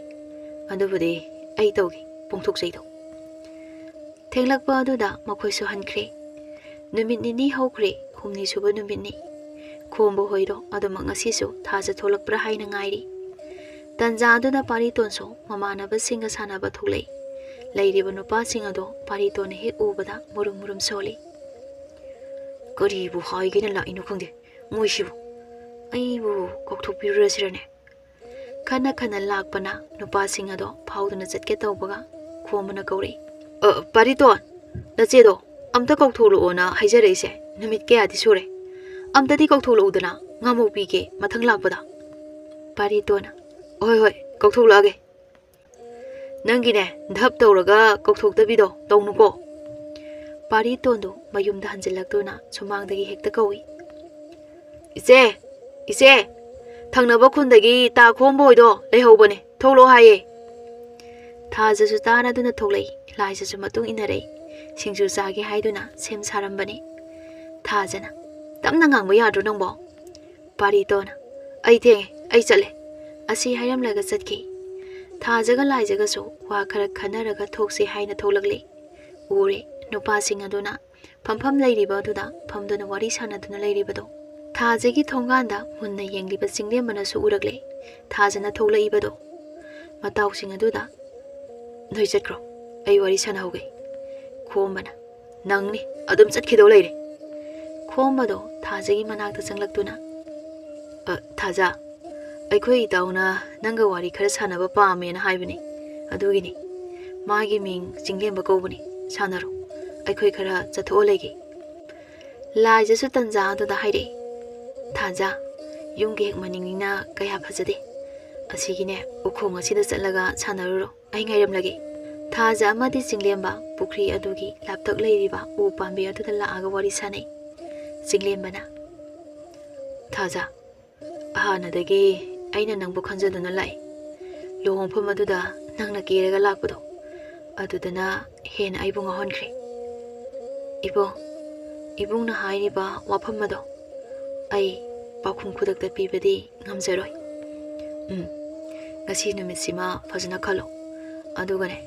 ꯑꯗꯨꯕꯨꯗꯤ ꯑꯩ ꯇꯧꯒꯦ, ꯄꯣꯡꯊꯣꯛꯆꯩꯗꯣ꯫" ꯊꯦꯡꯂꯛꯄ ꯑꯗꯨꯗ ꯃꯈꯣꯏꯁꯨ ꯍꯟꯈ꯭ꯔꯦ꯫ ꯅꯨꯃꯤꯠ ꯅꯤꯅꯤ ꯍꯧꯈ꯭ꯔꯦ, ꯍꯨꯝꯅꯤ ꯁꯨꯕ ꯅꯨꯃꯤꯠꯅꯤ꯫ ꯈꯣꯝꯕ ꯍꯣꯏꯗꯣ ꯑꯗꯨꯃꯛ ꯉꯁꯤꯁꯨ ꯊꯥꯖ ꯊꯣꯛꯂꯛꯄ꯭ꯔꯥ ꯍꯥꯏꯅ ꯉꯥꯏꯔꯤ꯫ ꯇꯟꯖꯥ ꯑꯗꯨꯗ ꯄꯥꯔꯤꯇꯣꯟꯁꯨ ꯃꯃꯥꯟꯅꯕꯁꯤꯡꯒ ꯁꯥꯟꯅꯕ ꯊꯣꯛꯂꯛꯏ꯫ ꯂꯩꯔꯤꯕ ꯅꯨꯄꯥꯁꯤꯡ ꯑꯗꯣ ꯄꯥꯔꯤꯇꯣꯟꯅ ꯍꯦꯛ ꯎꯕꯗ ꯃꯨꯔꯨꯝ ꯃꯨꯔꯨꯝ ꯁꯣꯜꯂꯤ꯫ "ꯀꯔꯤꯕꯨ ꯍꯥꯏꯒꯦꯅ ꯂꯥꯛꯏꯅꯣ ꯈꯪꯗꯦ ꯃꯣꯏꯁꯤꯕꯨ꯫ ꯑꯩꯕꯨ ꯀꯧꯊꯣꯛꯄꯤꯔꯨꯔꯁꯤꯔꯅꯦ?" ꯈꯟꯅ ꯈꯟꯅ ꯂꯥꯛꯄꯅ ꯅꯨꯄꯥꯁꯤꯡ ꯑꯗꯣ ꯐꯥꯎꯗꯨꯅ ꯆꯠꯀꯦ ꯇꯧꯕꯒ ꯈꯣꯝꯕꯅ ꯀꯧꯔꯛꯏ꯫ "ꯑ, ꯄꯥꯔꯤꯇꯣꯟ, ꯅꯆꯦꯗꯣ ꯑꯝꯇ ꯀꯧꯊꯣꯛꯂꯛꯑꯣꯅ ꯍꯥꯏꯖꯔꯛꯏꯁꯦ ꯅꯨꯃꯤꯠ ꯀꯌꯥꯗꯤ ꯁꯨꯔꯦ꯫ ꯑꯝꯇꯗꯤ ꯀꯧꯊꯣꯛꯂꯛꯎꯗꯅ, ꯉꯥꯃꯨ ꯄꯤꯒꯦ ꯃꯊꯪ ꯂꯥꯛꯄꯗ꯫" ꯄꯥꯔꯤꯇꯣꯟꯅ, "ꯍꯣꯏ, ꯍꯣꯏ, ꯀꯧꯊꯣꯛꯂꯛꯑꯒꯦ꯫ ꯅꯪꯒꯤꯅꯦ, ꯙꯞ ꯇꯧꯔꯒ ꯀꯧꯊꯣꯛꯇꯕꯤꯗꯣ ꯇꯧꯅꯨꯀꯣ꯫" ꯄꯥꯔꯤꯇꯣꯟꯗꯣ ꯃꯌꯨꯝꯗ ꯍꯟꯖꯤꯜꯂꯛꯇꯨꯅ ꯁꯨꯃꯥꯡꯗꯒꯤ ꯍꯦꯛꯇ ꯀꯧꯏ꯫ "ꯏꯆꯦ, ꯏꯆꯦ, ꯊꯪꯅꯕ ꯈꯨꯟꯗꯒꯤ ꯇꯥ ꯈꯣꯝꯕ ꯍꯣꯏꯗꯣ ꯂꯩꯍꯧꯕꯅꯦ, ꯊꯣꯛꯂꯛꯑꯣ ꯍꯥꯏꯌꯦ꯫" ꯊꯥꯖꯁꯨ ꯇꯥꯔꯗꯨꯅ ꯊꯣꯛꯂꯛꯏ, ꯂꯥꯏꯖꯁꯨ ꯃꯇꯨꯡ ꯏꯟꯅꯔꯛꯏ꯫ ꯁꯤꯡꯖꯨ ꯆꯥꯒꯦ ꯍꯥꯏꯗꯨꯅ ꯁꯦꯝ ꯁꯥꯔꯝꯕꯅꯤ꯫ ꯊꯥꯖꯅ, "ꯇꯞꯅ ꯉꯥꯡꯕ ꯌꯥꯗ꯭ꯔꯣ ꯅꯪꯕꯣ?" ꯄꯥꯔꯤꯇꯣꯟꯅ, "ꯑꯩ ꯊꯦꯡꯉꯦ, ꯑꯩ ꯆꯠꯂꯦ꯫" ꯑꯁꯤ ꯍꯥꯏꯔꯝꯂꯒ ꯆꯠꯈꯤ꯫ ꯊꯥꯖꯒ ꯂꯥꯏꯖꯒꯁꯨ ꯋꯥ ꯈꯔ ꯈꯟꯅꯔꯒ ꯊꯣꯛꯁꯤ ꯍꯥꯏꯅ ꯊꯣꯛꯂꯛꯂꯤ꯫ ꯎꯔꯦ, ꯅꯨꯄꯥꯁꯤꯡ ꯑꯗꯨꯅ ꯐꯝꯐꯝ ꯂꯩꯔꯤꯕ ꯑꯗꯨꯗ ꯐꯝꯗꯨꯅ ꯋꯥꯔꯤ ꯁꯥꯟꯅꯗꯨꯅ ꯂꯩꯔꯤꯕꯗꯣ꯫ ꯊꯥꯖꯒꯤ ꯊꯣꯡꯒꯥꯟꯗ ꯃꯨꯟꯅ ꯌꯦꯡꯂꯤꯕ ꯆꯤꯡꯂꯦꯝꯕꯅꯁꯨ ꯎꯔꯛꯂꯦ, ꯊꯥꯖꯅ ꯊꯣꯛꯂꯛꯏꯕꯗꯣ꯫ ꯃꯇꯥꯎꯁꯤꯡ ꯑꯗꯨꯗ, "ꯅꯣꯏ ꯆꯠꯈ꯭ꯔꯣ, ꯑꯩ ꯋꯥꯔꯤ ꯁꯥꯟꯅꯍꯧꯒꯦ꯫" ꯈꯣꯝꯕꯅ, "ꯅꯪꯅꯤ, ꯑꯗꯨꯝ ꯆꯠꯈꯤꯗꯧ ꯂꯩꯔꯦ꯫" ꯈꯣꯝꯕꯗꯣ ꯊꯥꯖꯒꯤ ꯃꯅꯥꯛꯇ ꯆꯪꯂꯛꯇꯨꯅ, "ꯑ, ꯊꯥꯖ, ꯑꯩꯈꯣꯏ ꯏꯇꯥꯎꯅ ꯅꯪꯒ ꯋꯥꯔꯤ ꯈꯔ ꯁꯥꯟꯅꯕ ꯄꯥꯝꯃꯦꯅ ꯍꯥꯏꯕꯅꯤ, ꯑꯗꯨꯒꯤꯅꯤ꯫" ꯃꯥꯒꯤ ꯃꯤꯡ ꯆꯤꯡꯂꯦꯝꯕ ꯀꯧꯕꯅꯤ꯫ ꯁꯥꯟꯅꯔꯣ, ꯑꯩꯈꯣꯏ ꯈꯔ ꯆꯠꯊꯣꯛꯑ ꯂꯩꯒꯦ꯫ ꯂꯥꯏꯖꯁꯨ ꯇꯟꯖꯥ ꯑꯗꯨꯗ ꯍꯥꯏꯔꯛꯏ, "ꯊꯥꯖ, ꯌꯨꯝꯒꯤ ꯍꯦꯛ ꯃꯅꯤꯡꯅꯤꯅ ꯀꯌꯥ ꯐꯖꯗꯦ꯫ ꯑꯁꯤꯒꯤꯅꯦ, ꯎꯈꯣꯡ ꯑꯁꯤꯗ ꯆꯠꯂꯒ ꯁꯥꯟꯅꯔꯨꯔꯣ꯫ ꯑꯩ ꯉꯥꯏꯔꯝꯂꯒꯦ꯫" ꯊꯥꯖ ꯑꯃꯗꯤ ꯆꯤꯡꯂꯦꯝꯕ ꯄꯨꯈ꯭ꯔꯤ ꯑꯗꯨꯒꯤ ꯂꯥꯞꯇꯛ ꯂꯩꯔꯤꯕ ꯎ ꯄꯥꯝꯕꯤ ꯑꯗꯨꯗ ꯂꯥꯛꯑꯒ ꯋꯥꯔꯤ ꯁꯥꯟꯅꯩ꯫ ꯆꯤꯡꯂꯦꯝꯕꯅ, "ꯊꯥꯖ, ꯍꯥꯟꯅꯗꯒꯤ ꯑꯩꯅ ꯅꯪꯕꯨ ꯈꯟꯖꯗꯨꯅ ꯂꯥꯛꯏ꯫ ꯂꯨꯍꯣꯡꯐꯝ ꯑꯗꯨꯗ ꯅꯪꯅ ꯀꯦꯔꯒ ꯂꯥꯛꯄꯗꯣ, ꯑꯗꯨꯗꯅ ꯍꯦꯟꯅ ꯑꯩꯕꯨ ꯉꯥꯎꯍꯟꯈ꯭ꯔꯦ꯫ ꯏꯕꯨꯡ, ꯏꯕꯨꯡꯅ ꯍꯥꯏꯔꯤꯕ ꯋꯥꯐꯝ ꯑꯗꯣ ꯑꯩ ꯄꯥꯎꯈꯨꯝ ꯈꯨꯗꯛꯇ ꯄꯤꯕꯗꯤ ꯉꯝꯖꯔꯣꯏ꯫ ꯎꯝ, ꯉꯁꯤ ꯅꯨꯃꯤꯠꯁꯤꯃ ꯐꯖꯅ ꯈꯜꯂꯣ꯫ ꯑꯗꯨꯒꯅꯦ,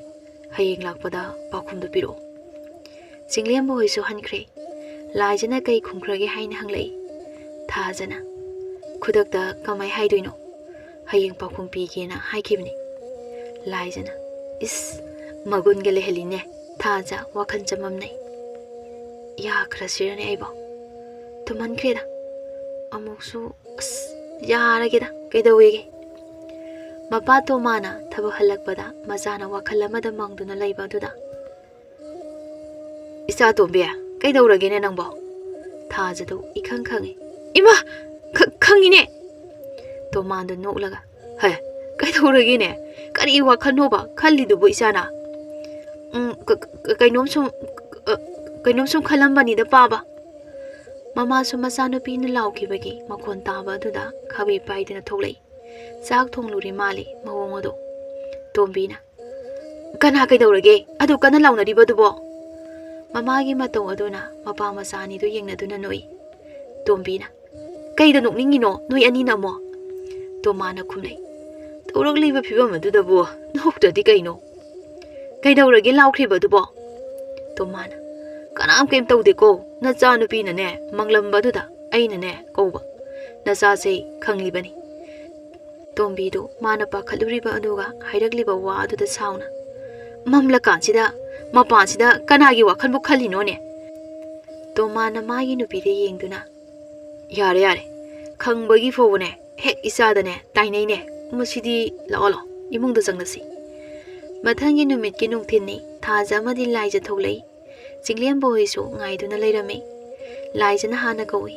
ꯍꯌꯦꯡ ꯂꯥꯛꯄꯗ ꯄꯥꯎꯈꯨꯝꯗꯨ ꯄꯤꯔꯛꯑꯣ꯫" ꯆꯤꯡꯂꯦꯝꯕ ꯍꯣꯏꯁꯨ ꯍꯟꯈ꯭ꯔꯦ꯫ ꯂꯥꯏꯖꯅ ꯀꯩ ꯈꯨꯝꯈ꯭ꯔꯒꯦ ꯍꯥꯏꯅ ꯍꯪꯂꯛꯏ꯫ ꯊꯥꯖꯅ, "ꯈꯨꯗꯛꯇ ꯀꯃꯥꯏ ꯍꯥꯏꯗꯣꯏꯅꯣ? ꯍꯌꯦꯡ ꯄꯥꯎꯈꯨꯝ ꯄꯤꯒꯦꯅ ꯍꯥꯏꯈꯤꯕꯅꯤ꯫" ꯂꯥꯏꯖꯅ, "ꯏꯁ, ꯃꯒꯨꯟꯒ ꯂꯩꯍꯜꯂꯤꯅꯦ ꯊꯥꯖ, ꯋꯥꯈꯜ ꯆꯃꯝꯅꯩ꯫ ꯌꯥꯈ꯭ꯔꯁꯤꯔꯅꯦ ꯑꯩꯕꯣ? ꯊꯨꯝꯍꯟꯈ꯭ꯔꯦꯗ꯫ ꯑꯃꯨꯛꯁꯨ, ꯑꯁ, ꯌꯥꯔꯒꯦꯗ, ꯀꯩꯗꯧꯋꯦꯒꯦ?" ꯃꯄꯥ ꯇꯣꯃꯥꯅ ꯊꯕꯛ ꯍꯜꯂꯛꯄꯗ ꯃꯆꯥꯅ ꯋꯥꯈꯜ ꯑꯃꯗ ꯃꯪꯗꯨꯅ ꯂꯩꯕ ꯑꯗꯨꯗ, "ꯏꯆꯥ ꯇꯣꯝꯕꯤ, ꯀꯩꯗꯧꯔꯒꯦꯅꯦ ꯅꯪꯕꯣ?" ꯊꯥꯖꯗꯣ ꯏꯈꯪ ꯈꯪꯉꯤ꯫ "ꯏꯃꯥ, ꯈ-, ꯈꯪꯉꯤꯅꯦ!" ꯇꯣꯃꯥꯟꯗꯣ ꯅꯣꯛꯂꯒ, "ꯍꯦ, ꯀꯩꯗꯧꯔꯒꯦꯅꯦ? ꯀꯔꯤ ꯋꯥꯈꯜꯅꯣꯕ ꯈꯜꯂꯤꯗꯨꯕꯨ ꯏꯆꯥꯅ?" "ꯎꯝ, ꯀ-, ꯀ-, ꯀꯩꯅꯣꯝ ꯁꯨꯝ, ꯑ, ꯀꯩꯅꯣꯝ ꯁꯨꯝ ꯈꯜꯂꯝꯕꯅꯤꯗ, ꯄꯥꯕ꯫" ꯃꯃꯥꯁꯨ ꯃꯆꯥꯅꯨꯄꯤꯅ ꯂꯥꯎꯈꯤꯕꯒꯤ ꯃꯈꯣꯟ ꯇꯥꯕ ꯑꯗꯨꯗ ꯈꯥꯕꯩ ꯄꯥꯏꯗꯨꯅ ꯊꯣꯛꯂꯛꯏ꯫ ꯆꯥꯛ ꯊꯣꯡꯂꯨꯔꯤ ꯃꯥꯜꯂꯤ ꯃꯑꯣꯡ ꯑꯗꯣ꯫ ꯇꯣꯝꯕꯤꯅ, "ꯀꯅꯥ ꯀꯩꯗꯧꯔꯒꯦ? ꯑꯗꯨ ꯀꯟꯅ ꯂꯥꯎꯅꯔꯤꯕꯗꯨꯕꯣ?" ꯃꯃꯥꯒꯤ ꯃꯇꯧ ꯑꯗꯨꯅ ꯃꯄꯥ ꯃꯆꯥ ꯑꯅꯤꯗꯨ ꯌꯦꯡꯅꯗꯨꯅ ꯅꯣꯛꯏ꯫ ꯇꯣꯝꯕꯤꯅ, "ꯀꯩꯗ ꯅꯣꯛꯅꯤꯡꯉꯤꯅꯣ ꯅꯣꯏ ꯑꯅꯤꯅ ꯑꯃꯨꯛ?" ꯇꯣꯃꯥꯅ ꯈꯨꯝꯂꯛꯏ꯫ "ꯇꯧꯔꯛꯂꯤꯕ ꯐꯤꯕꯝ ꯑꯗꯨꯗꯕꯨ ꯅꯣꯛꯇ꯭ꯔꯗꯤ ꯀꯩꯅꯣ?" "ꯀꯩꯗꯧꯔꯒꯦ ꯂꯥꯎꯈ꯭ꯔꯤꯕꯗꯨꯕꯣ?" ꯇꯣꯃꯥꯅ, "ꯀꯅꯥꯝ ꯀꯩꯝ ꯇꯧꯗꯦꯀꯣ, ꯅꯆꯥꯅꯨꯄꯤꯅꯅꯦ ꯃꯪꯂꯝꯕꯗꯨꯗ ꯑꯩꯅꯅꯦ ꯀꯧꯕ꯫ ꯅꯆꯥꯁꯦ ꯈꯪꯂꯤꯕꯅꯤ꯫" ꯇꯣꯝꯕꯤꯗꯨ ꯃꯥꯅ ꯄꯥꯈꯠꯂꯨꯔꯤꯕ ꯑꯗꯨꯒ ꯍꯥꯏꯔꯛꯂꯤꯕ ꯋꯥ ꯑꯗꯨꯗ ꯁꯥꯎꯅ, "ꯃꯝꯂꯀꯥꯟꯁꯤꯗ ꯃꯄꯥꯟꯁꯤꯗ ꯀꯅꯥꯒꯤ ꯋꯥꯈꯜꯕꯨ ꯈꯜꯂꯤꯅꯣꯅꯦ?" ꯇꯣꯃꯥꯅ ꯃꯥꯒꯤ ꯅꯨꯄꯤꯗ ꯌꯦꯡꯗꯨꯅ, "ꯌꯥꯔꯦ, ꯌꯥꯔꯦ, ꯈꯪꯕꯒꯤ ꯐꯥꯎꯕꯅꯦ ꯍꯦꯛ ꯏꯆꯥꯗꯅꯦ ꯇꯥꯏꯅꯩꯅꯦ꯫ ꯃꯁꯤꯗꯤ ꯂꯥꯛꯑꯣ, ꯂꯥꯛꯑꯣ, ꯏꯃꯨꯡꯗ ꯆꯪꯂꯁꯤ꯫" ꯃꯊꯪꯒꯤ ꯅꯨꯃꯤꯠꯀꯤ ꯅꯨꯡꯊꯤꯜꯅꯤ꯫ ꯊꯥꯖ ꯑꯃꯗꯤ ꯂꯥꯏꯖ ꯊꯣꯛꯂꯛꯏ꯫ ꯆꯤꯡꯂꯦꯝꯕ ꯍꯣꯏꯁꯨ ꯉꯥꯏꯗꯨꯅ ꯂꯩꯔꯝꯃꯤ꯫ ꯂꯥꯏꯖꯅ ꯍꯥꯟꯅ ꯀꯧꯏ,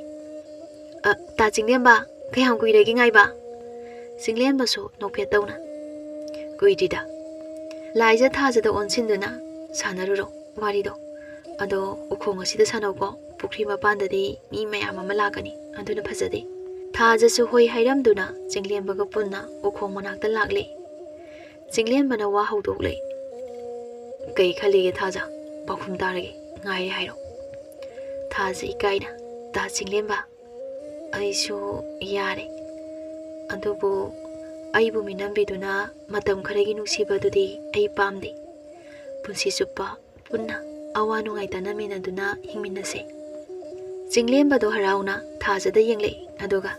"ꯑ, ꯇꯥ ꯆꯤꯡꯂꯦꯝꯕ, ꯀꯌꯥꯝ ꯀꯨꯏꯔꯒꯦ ꯉꯥꯏꯕ?" ꯆꯤꯡꯂꯦꯝꯕꯁꯨ ꯅꯣꯛꯐꯦꯠ ꯇꯧꯅ, "ꯀꯨꯏꯗ꯭ꯔꯤꯗ꯫" ꯂꯥꯏꯖ ꯊꯥꯖꯗ ꯑꯣꯟꯁꯤꯟꯗꯨꯅ, "ꯁꯥꯟꯅꯔꯨꯔꯣ ꯋꯥꯔꯤꯗꯣ꯫ ꯑꯗꯣ ꯎꯈꯣꯡ ꯑꯁꯤꯗ ꯁꯥꯟꯅꯧꯀꯣ, ꯄꯨꯈ꯭ꯔꯤ ꯃꯄꯥꯟꯗꯗꯤ ꯃꯤ ꯃꯌꯥꯝ ꯑꯃ ꯂꯥꯛꯀꯅꯤ, ꯑꯗꯨꯅ ꯐꯖꯗꯦ꯫" ꯊꯥꯖꯁꯨ ꯍꯣꯏ ꯍꯥꯏꯔꯝꯗꯨꯅ ꯆꯤꯡꯂꯦꯝꯕꯒ ꯄꯨꯟꯅ ꯎꯈꯣꯡ ꯃꯅꯥꯛꯇ ꯂꯥꯛꯂꯦ꯫ ꯆꯤꯡꯂꯦꯝꯕꯅ ꯋꯥ ꯍꯧꯗꯣꯛꯂꯦ, "ꯀꯩ ꯈꯜꯂꯤꯒꯦ ꯊꯥꯖ? ꯄꯥꯎꯈꯨꯝ ꯇꯥꯔꯒꯦ, ꯉꯥꯏꯔꯦ ꯍꯥꯏꯔꯣ꯫" ꯊꯥꯖ ꯏꯀꯥꯏꯅ, "ꯇꯥ ꯆꯤꯡꯂꯦꯝꯕ, ꯑꯩꯁꯨ ꯌꯥꯔꯦ, ꯑꯗꯨꯕꯨ ꯑꯩꯕꯨ ꯃꯤꯅꯝꯕꯤꯗꯨꯅ ꯃꯇꯝ ꯈꯔꯒꯤ ꯅꯨꯡꯁꯤꯕꯗꯨꯗꯤ ꯑꯩ ꯄꯥꯝꯗꯦ꯫ ꯄꯨꯟꯁꯤ ꯆꯨꯞꯄ ꯄꯨꯟꯅ ꯑꯋꯥ ꯅꯨꯡꯉꯥꯏ ꯇꯥꯟꯅꯃꯤꯟꯅꯗꯨꯅ ꯍꯤꯡꯃꯤꯟꯅꯁꯦ꯫" ꯆꯤꯡꯂꯦꯝꯕꯗꯣ ꯍꯔꯥꯎꯅ ꯊꯥꯖꯗ ꯌꯦꯡꯂꯛꯏ, ꯑꯗꯨꯒ,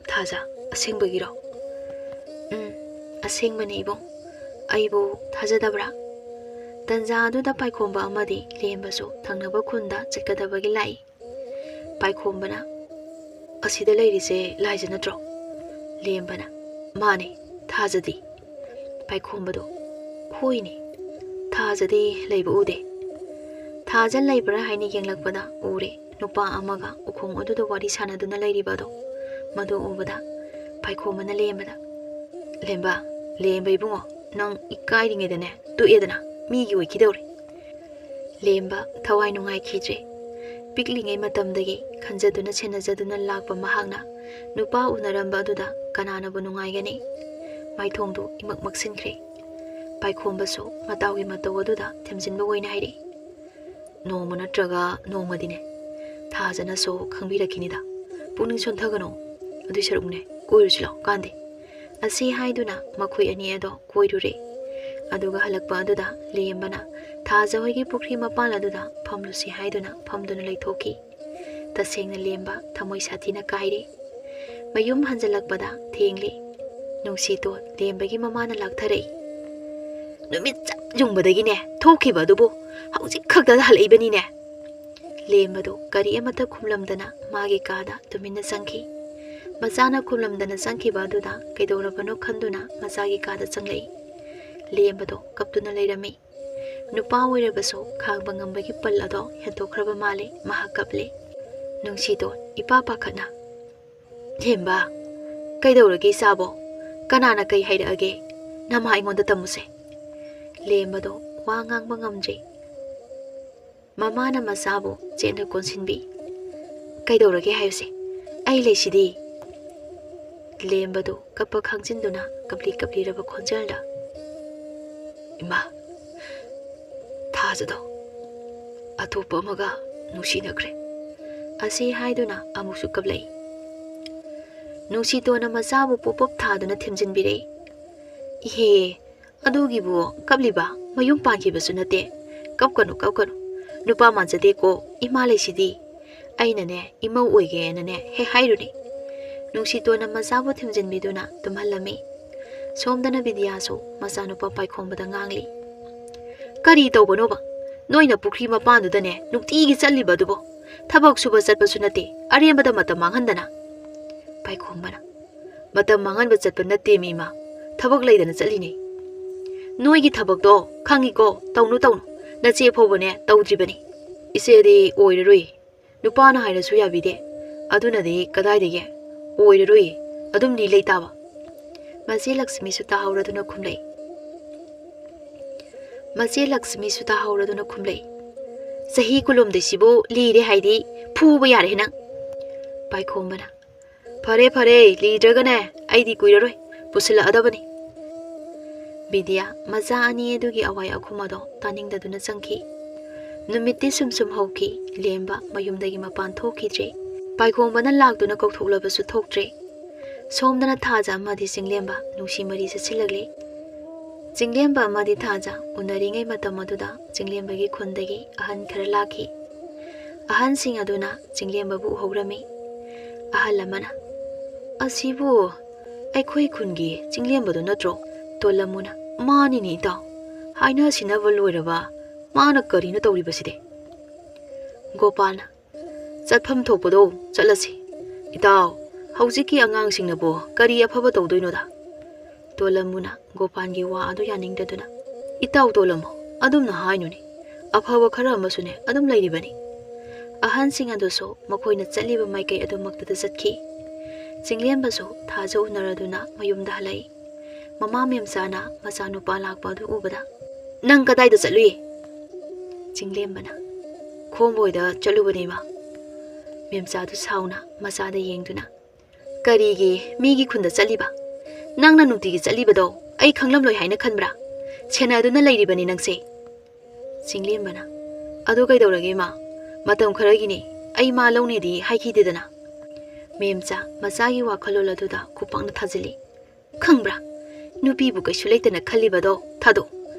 "ꯊꯥꯖ, ꯑꯁꯦꯡꯕꯒꯤꯔꯣ?" "ꯎꯝ, ꯑꯁꯦꯡꯕꯅꯦ ꯏꯕꯨꯡ꯫ ꯑꯩꯕꯨ ꯊꯥꯖꯗꯕ꯭ꯔꯥ?" ꯇꯟꯖꯥ ꯑꯗꯨꯗ ꯄꯥꯏꯈꯣꯝꯕ ꯑꯃꯗꯤ ꯂꯦꯝꯕꯁꯨ ꯊꯪꯅꯕ ꯈꯨꯟꯗ ꯆꯠꯀꯗꯕꯒꯤ ꯂꯥꯛꯏ꯫ ꯄꯥꯏꯈꯣꯝꯕꯅ, "ꯑꯁꯤꯗ ꯂꯩꯔꯤꯁꯦ ꯂꯥꯏꯖ ꯅꯠꯇ꯭ꯔꯣ?" ꯂꯦꯝꯕꯅ, "ꯃꯥꯅꯦ, ꯊꯥꯖꯗꯤ?" ꯄꯥꯏꯈꯣꯝꯕꯗꯣ, "ꯍꯣꯏꯅꯦ, ꯊꯥꯖꯗꯤ ꯂꯩꯕ ꯎꯗꯦ꯫" ꯊꯥꯖ ꯂꯩꯕ꯭ꯔꯥ ꯍꯥꯏꯅ ꯌꯦꯡꯂꯛꯄꯗ ꯎꯔꯦ, ꯅꯨꯄꯥ ꯑꯃꯒ ꯎꯈꯣꯡ ꯑꯗꯨꯗ ꯋꯥꯔꯤ ꯁꯥꯟꯅꯗꯨꯅ ꯂꯩꯔꯤꯕ ꯑꯗꯣ꯫ ꯃꯗꯨ ꯎꯕꯗ ꯄꯥꯏꯈꯣꯝꯕꯅ ꯂꯦꯝꯕꯗ, "ꯂꯦꯝꯕ, ꯂꯦꯝꯕ ꯏꯕꯨꯡꯉꯣ, ꯅꯪ ꯏꯀꯥꯏꯔꯤꯉꯩꯗꯅꯦ ꯇꯣꯛꯑꯦꯗꯅ, ꯃꯤꯒꯤ ꯑꯣꯏꯈꯤꯗꯧꯔꯦ꯫" ꯂꯦꯝꯕ ꯊꯋꯥꯏ ꯅꯨꯡꯉꯥꯏꯈꯤꯗ꯭ꯔꯦ꯫ ꯄꯤꯛꯂꯤꯉꯩ ꯃꯇꯝꯗꯒꯤ ꯈꯟꯖꯗꯨꯅ ꯁꯦꯟꯅꯖꯗꯨꯅ ꯂꯥꯛꯄ ꯃꯍꯥꯛꯅ ꯅꯨꯄꯥ ꯎꯅꯔꯝꯕ ꯑꯗꯨꯗ ꯀꯅꯥꯅꯕꯨ ꯅꯨꯡꯉꯥꯏꯒꯅꯤ? ꯃꯥꯏꯊꯣꯡꯗꯨ ꯏꯃꯛ ꯃꯛꯁꯤꯟꯈ꯭ꯔꯦ꯫ ꯄꯥꯏꯈꯣꯝꯕꯁꯨ ꯃꯇꯥꯎꯒꯤ ꯃꯇꯧ ꯑꯗꯨꯗ ꯊꯦꯝꯖꯤꯟꯕ ꯑꯣꯏꯅ ꯍꯥꯏꯔꯛꯏ, "ꯅꯣꯡꯃ ꯅꯠꯇ꯭ꯔꯒ ꯅꯣꯡꯃꯗꯤꯅꯦ ꯊꯥꯖꯅꯁꯨ ꯈꯪꯕꯤꯔꯛꯈꯤꯅꯤꯗ꯫ ꯄꯨꯛꯅꯤꯡ ꯁꯣꯟꯊꯒꯅꯨ꯫ ꯑꯗꯨꯏ ꯁꯔꯨꯛꯅꯦ, ꯀꯣꯏꯔꯨꯁꯤ ꯂꯥꯎ ꯀꯥꯟꯗꯦ꯫" ꯑꯁꯤ ꯍꯥꯏꯗꯨꯅ ꯃꯈꯣꯏ ꯑꯅꯤ ꯑꯗꯣ ꯀꯣꯏꯔꯨꯔꯦ꯫ ꯑꯗꯨꯒ ꯍꯜꯂꯛꯄ ꯑꯗꯨꯗ ꯂꯦꯝꯕꯅ ꯊꯥꯖ ꯍꯣꯏꯒꯤ ꯄꯨꯈ꯭ꯔꯤ ꯃꯄꯥꯟ ꯑꯗꯨꯗ ꯐꯝꯂꯨꯁꯤ ꯍꯥꯏꯗꯨꯅ ꯐꯝꯗꯨꯅ ꯂꯩꯊꯣꯛꯈꯤ꯫ ꯇꯁꯦꯡꯅ ꯂꯦꯝꯕ ꯊꯃꯣꯏ ꯁꯥꯊꯤꯅ ꯀꯥꯏꯔꯦ꯫ ꯃꯌꯨꯝ ꯍꯟꯖꯜꯂꯛꯄꯗ ꯊꯦꯡꯂꯦ꯫ ꯅꯨꯡꯁꯤꯇꯣꯟ ꯂꯦꯝꯕꯒꯤ ꯃꯃꯥꯅ ꯂꯥꯛꯊꯔꯛꯏ꯫ "ꯅꯨꯃꯤꯠ ꯆꯞ ꯌꯨꯡꯕꯗꯒꯤꯅꯦ ꯊꯣꯛꯈꯤꯕ ꯑꯗꯨꯕꯨ ꯍꯧꯖꯤꯛ ꯈꯛꯇꯗ ꯍꯜꯂꯛꯏꯕꯅꯤꯅꯦ꯫" ꯂꯦꯝꯕꯗꯨ ꯀꯔꯤ ꯑꯃꯠꯇ ꯈꯨꯝꯂꯝꯗꯅ ꯃꯥꯒꯤ ꯀꯥꯗ ꯇꯨꯃꯤꯟꯅ ꯆꯪꯈꯤ꯫ ꯃꯆꯥꯅ ꯈꯨꯝꯂꯝꯗꯅ ꯆꯪꯈꯤꯕ ꯑꯗꯨꯗ ꯀꯩꯗꯧꯔꯕꯅꯣ ꯈꯟꯗꯨꯅ ꯃꯆꯥꯒꯤ ꯀꯥꯗ ꯆꯪꯂꯛꯏ꯫ ꯂꯦꯝꯕꯗꯣ ꯀꯞꯇꯨꯅ ꯂꯩꯔꯝꯃꯤ꯫ ꯅꯨꯄꯥ ꯑꯣꯏꯔꯕꯁꯨ ꯈꯥꯡꯕ ꯉꯝꯕꯒꯤ ꯄꯜ ꯑꯗꯣ ꯍꯦꯟꯗꯣꯛꯈ꯭ꯔꯕ ꯃꯥꯜꯂꯦ꯫ ꯃꯍꯥꯛ ꯀꯞꯂꯦ꯫ ꯅꯨꯡꯁꯤꯇꯣꯟ ꯏꯄꯥ ꯄꯥꯈꯠꯅ, "ꯂꯦꯝꯕ, ꯀꯩꯗꯧꯔꯒꯦ ꯏꯆꯥꯕꯣ? ꯀꯅꯥꯅ ꯀꯩ ꯍꯥꯏꯔꯛꯑꯒꯦ? ꯅꯃꯥ ꯑꯩꯉꯣꯟꯗ ꯇꯝꯃꯨꯁꯦ꯫" ꯂꯦꯝꯕꯗꯣ ꯋꯥ ꯉꯥꯡꯕ ꯉꯝꯗ꯭ꯔꯦ꯫ ꯃꯃꯥꯅ ꯃꯆꯥꯕꯨ ꯆꯦꯠꯅ ꯀꯣꯟꯁꯤꯟꯕꯤ꯫ "ꯀꯩꯗꯧꯔꯒꯦ ꯍꯥꯏꯌꯨꯁꯦ? ꯑꯩ ꯂꯩꯁꯤꯗꯤ꯫" ꯂꯦꯝꯕꯗꯨ ꯀꯞꯄ ꯈꯥꯡꯖꯤꯟꯗꯨꯅ ꯀꯞꯂꯤ ꯀꯞꯂꯤꯔꯕ ꯈꯣꯟꯖꯦꯜꯗ, "ꯏꯃꯥ, ꯊꯥꯖꯗꯣ ꯑꯇꯣꯞꯄ ꯑꯃꯒ ꯅꯨꯡꯁꯤꯅꯈ꯭ꯔꯦ" ꯑꯁꯤ ꯍꯥꯏꯗꯨꯅ ꯑꯃꯨꯛꯁꯨ ꯀꯞꯂꯛꯏ꯫ ꯅꯨꯡꯁꯤꯇꯣꯟꯅ ꯃꯆꯥꯕꯨ ꯄꯣꯞ ꯄꯣꯞ ꯊꯥꯗꯨꯅ ꯊꯦꯝꯖꯤꯟꯕꯤꯔꯛꯏ꯫ "ꯏꯍꯦ, ꯑꯗꯨꯒꯤꯕꯨ ꯀꯞꯂꯤꯕ? ꯃꯌꯨꯝ ꯄꯥꯟꯈꯤꯕꯁꯨ ꯅꯠꯇꯦ꯫ ꯀꯞꯀꯅꯨ, ꯀꯞꯀꯅꯨ꯫ ꯅꯨꯄꯥ ꯃꯥꯟꯖꯗꯦꯀꯣ, ꯏꯃꯥ ꯂꯩꯁꯤꯗꯤ꯫ ꯑꯩꯅꯅꯦ, ꯏꯃꯧ ꯑꯣꯏꯒꯦꯅꯅꯦ ꯍꯦꯛ ꯍꯥꯏꯔꯨꯅꯦ꯫" ꯅꯨꯡꯁꯤꯇꯣꯟꯅ ꯃꯆꯥꯕꯨ ꯊꯦꯝꯖꯤꯟꯕꯤꯗꯨꯅ ꯇꯨꯝꯍꯜꯂꯝꯃꯤ꯫ ꯁꯣꯝꯗꯅ ꯕꯤꯗ꯭ꯌꯥꯁꯨ ꯃꯆꯥꯅꯨꯄꯥ ꯄꯥꯏꯈꯣꯝꯕꯗ ꯉꯥꯡꯂꯤ꯫ "ꯀꯔꯤ ꯇꯧꯕꯅꯣꯕ? ꯅꯣꯏꯅ ꯄꯨꯈ꯭ꯔꯤ ꯃꯄꯥꯟꯗꯨꯗꯅꯦ ꯅꯨꯡꯇꯤꯒꯤ ꯆꯠꯂꯤꯕ ꯑꯗꯨꯕꯣ? ꯊꯕꯛ ꯁꯨꯕ ꯆꯠꯄꯁꯨ ꯅꯠꯇꯦ, ꯑꯔꯦꯝꯕꯗ ꯃꯇꯝ ꯃꯥꯡꯍꯟꯗꯅ꯫" ꯄꯥꯏꯈꯣꯝꯕꯅ, "ꯃꯇꯝ ꯃꯥꯡꯍꯟꯕ ꯆꯠꯄ ꯅꯠꯇꯦ ꯃꯤ ꯏꯃꯥ, ꯊꯕꯛ ꯂꯩꯗꯅ ꯆꯠꯂꯤꯅꯦ꯫ ꯅꯣꯏꯒꯤ ꯊꯕꯛꯇꯣ ꯈꯪꯉꯤꯀꯣ, ꯇꯧꯅꯨ ꯇꯧꯅꯨ, ꯅꯆꯦ ꯐꯥꯎꯕꯅꯦ ꯇꯧꯗ꯭ꯔꯤꯕꯅꯤ꯫" "ꯏꯆꯦꯗꯤ ꯑꯣꯏꯔꯔꯣꯏ, ꯅꯨꯄꯥꯅ ꯍꯥꯏꯔꯁꯨ ꯌꯥꯕꯤꯗꯦ꯫ ꯑꯗꯨꯅꯗꯤ ꯀꯗꯥꯏꯗꯒꯤ ꯑꯣꯏꯔꯔꯣꯏ, ꯑꯗꯨꯝꯗꯤ ꯂꯩꯇꯥꯕ꯫" ꯃꯆꯦ ꯂꯛꯁꯃꯤꯁꯨ ꯇꯥꯍꯧꯔꯗꯨꯅ ꯈꯨꯝꯂꯛꯏ꯫ ꯃꯆꯦ ꯂꯛꯁꯃꯤꯁꯨ ꯇꯥꯍꯧꯔꯗꯨꯅ ꯈꯨꯝꯂꯛꯏ꯫ "ꯆꯍꯤ ꯀꯨꯟꯂꯣꯝꯗꯩꯁꯤꯕꯨ ꯂꯤꯔꯦ ꯍꯥꯏꯗꯤ ꯐꯨꯕ ꯌꯥꯔꯦ ꯅꯪ꯫" ꯄꯥꯏꯈꯣꯝꯕꯅ, "ꯐꯔꯦ ꯐꯔꯦ, ꯂꯤꯗ꯭ꯔꯒꯅꯦ, ꯑꯩꯗꯤ ꯀꯨꯏꯔꯔꯣꯏ, ꯄꯨꯁꯤꯜꯂꯛꯑꯗꯕꯅꯤ꯫" ꯕꯤꯗ꯭ꯌꯥ ꯃꯆꯥ ꯑꯅꯤ ꯑꯗꯨꯒꯤ ꯑꯋꯥꯏ ꯑꯈꯨꯝ ꯑꯗꯣ ꯇꯥꯅꯤꯡꯗꯗꯨꯅ ꯆꯪꯈꯤ꯫ ꯅꯨꯃꯤꯠꯇꯤ ꯁꯨꯝ ꯁꯨꯝ ꯍꯧꯈꯤ꯫ ꯂꯦꯝꯕ ꯃꯌꯨꯝꯗꯒꯤ ꯃꯄꯥꯟ ꯊꯣꯛꯈꯤꯗ꯭ꯔꯦ꯫ ꯄꯥꯏꯈꯣꯝꯕꯅ ꯂꯥꯛꯇꯨꯅ ꯀꯧꯊꯣꯛꯂꯕꯁꯨ ꯊꯣꯛꯇ꯭ꯔꯦ꯫ ꯁꯣꯝꯗꯅ ꯊꯥꯖ ꯑꯃꯗꯤ ꯆꯤꯡꯂꯦꯝꯕ ꯅꯨꯡꯁꯤ ꯃꯔꯤ ꯆꯠꯁꯤꯜꯂꯛꯂꯤ꯫ ꯆꯤꯡꯂꯦꯝꯕ ꯑꯃꯗꯤ ꯊꯥꯖ ꯎꯅꯔꯤꯉꯩ ꯃꯇꯝ ꯑꯗꯨꯗ ꯆꯤꯡꯂꯦꯝꯕꯒꯤ ꯈꯨꯟꯗꯒꯤ ꯑꯍꯟ ꯈꯔ ꯂꯥꯛꯈꯤ꯫ ꯑꯍꯟꯁꯤꯡ ꯑꯗꯨꯅ ꯆꯤꯡꯂꯦꯝꯕꯕꯨ ꯎꯍꯧꯔꯝꯃꯤ꯫ ꯑꯍꯜ ꯑꯃꯅ, "ꯑꯁꯤꯕꯨ ꯑꯩꯈꯣꯏ ꯈꯨꯟꯒꯤ ꯆꯤꯡꯂꯦꯝꯕꯗꯨ ꯅꯠꯇ꯭ꯔꯣ?" ꯇꯣꯜꯂꯝꯃꯨꯅ, "ꯃꯥꯅꯤꯅꯦ ꯏꯇꯥꯎ, ꯍꯥꯏꯅ ꯁꯤꯟꯅꯕ ꯂꯣꯏꯔꯕ, ꯃꯥꯅ ꯀꯔꯤꯅꯣ ꯇꯧꯔꯤꯕꯁꯤꯗꯤ?" ꯒꯣꯄꯥꯜꯅ, "ꯆꯠꯐꯝ ꯊꯣꯛꯄꯗꯣ ꯆꯠꯂꯁꯤ꯫ ꯏꯇꯥꯎ, ꯍꯧꯖꯤꯛꯀꯤ ꯑꯉꯥꯡꯁꯤꯡꯅꯕꯨ ꯀꯔꯤ ꯑꯐꯕ ꯇꯧꯗꯣꯏꯅꯣꯗ?" ꯇꯣꯂꯝꯃꯨꯅ ꯒꯣꯄꯥꯟꯒꯤ ꯋꯥ ꯑꯗꯨ ꯌꯥꯅꯤꯡꯗꯗꯨꯅ, "ꯏꯇꯥꯎ ꯇꯣꯂꯝꯃꯨ, ꯑꯗꯨꯝꯅ ꯍꯥꯏꯅꯨꯅꯦ, ꯑꯐꯕ ꯈꯔ ꯑꯃꯁꯨꯅꯦ ꯑꯗꯨꯝ ꯂꯩꯔꯤꯕꯅꯤ꯫" ꯑꯍꯟꯁꯤꯡ ꯑꯗꯨꯁꯨ ꯃꯈꯣꯏꯅ ꯆꯠꯂꯤꯕ ꯃꯥꯏꯀꯩ ꯑꯗꯨꯃꯛꯇꯗ ꯆꯠꯈꯤ꯫ ꯆꯤꯡꯂꯦꯝꯕꯁꯨ ꯊꯥꯖ ꯎꯅꯔꯗꯨꯅ ꯃꯌꯨꯝꯗ ꯍꯜꯂꯛꯏ꯫ ꯃꯃꯥ ꯃꯦꯝꯆꯥꯅ ꯃꯆꯥꯅꯨꯄꯥ ꯂꯥꯛꯄ ꯑꯗꯨ ꯎꯕꯗ, "ꯅꯪ ꯀꯗꯥꯏꯗ ꯆꯠꯂꯨꯏ?" ꯆꯤꯡꯂꯦꯝꯕꯅ, "ꯈꯣꯝꯕꯣꯏꯗ ꯆꯠꯂꯨꯕꯅꯦ, ꯏꯃꯥ꯫" ꯃꯦꯝꯆꯥꯗꯨ ꯁꯥꯎꯅ ꯃꯆꯥꯗ ꯌꯦꯡꯗꯨꯅ, "ꯀꯔꯤꯒꯤ ꯃꯤꯒꯤ ꯈꯨꯟꯗ ꯆꯠꯂꯤꯕ? ꯅꯪꯅ ꯅꯨꯡꯇꯤꯒꯤ ꯆꯠꯂꯤꯕꯗꯣ ꯑꯩ ꯈꯪꯂꯝꯂꯣꯏ ꯍꯥꯏꯅ ꯈꯟꯕ꯭ꯔꯥ? ꯁꯦꯟꯅꯗꯨꯅ ꯂꯩꯔꯤꯕꯅꯤ ꯅꯪꯁꯦ꯫" ꯆꯤꯡꯂꯦꯝꯕꯅ, "ꯑꯗꯨ ꯀꯩꯗꯧꯔꯒꯦ, ꯏꯃꯥ? ꯃꯇꯝ ꯈꯔꯒꯤꯅꯤ, ꯑꯩ ꯃꯥ ꯂꯧꯅꯦꯗꯤ ꯍꯥꯏꯈꯤꯗꯦꯗꯅ꯫" ꯃꯦꯝꯆꯥ ꯃꯆꯥꯒꯤ ꯋꯥꯈꯜꯂꯣꯟ ꯑꯗꯨꯗ ꯈꯨꯄꯥꯛꯅ ꯊꯥꯖꯤꯜꯂꯤ꯫ "ꯈꯪꯕ꯭ꯔꯥ? ꯅꯨꯄꯤꯕꯨ ꯀꯩꯁꯨ ꯂꯩꯇꯅ ꯈꯜꯂꯤꯕꯗꯣ ꯊꯥꯗꯣꯛ꯫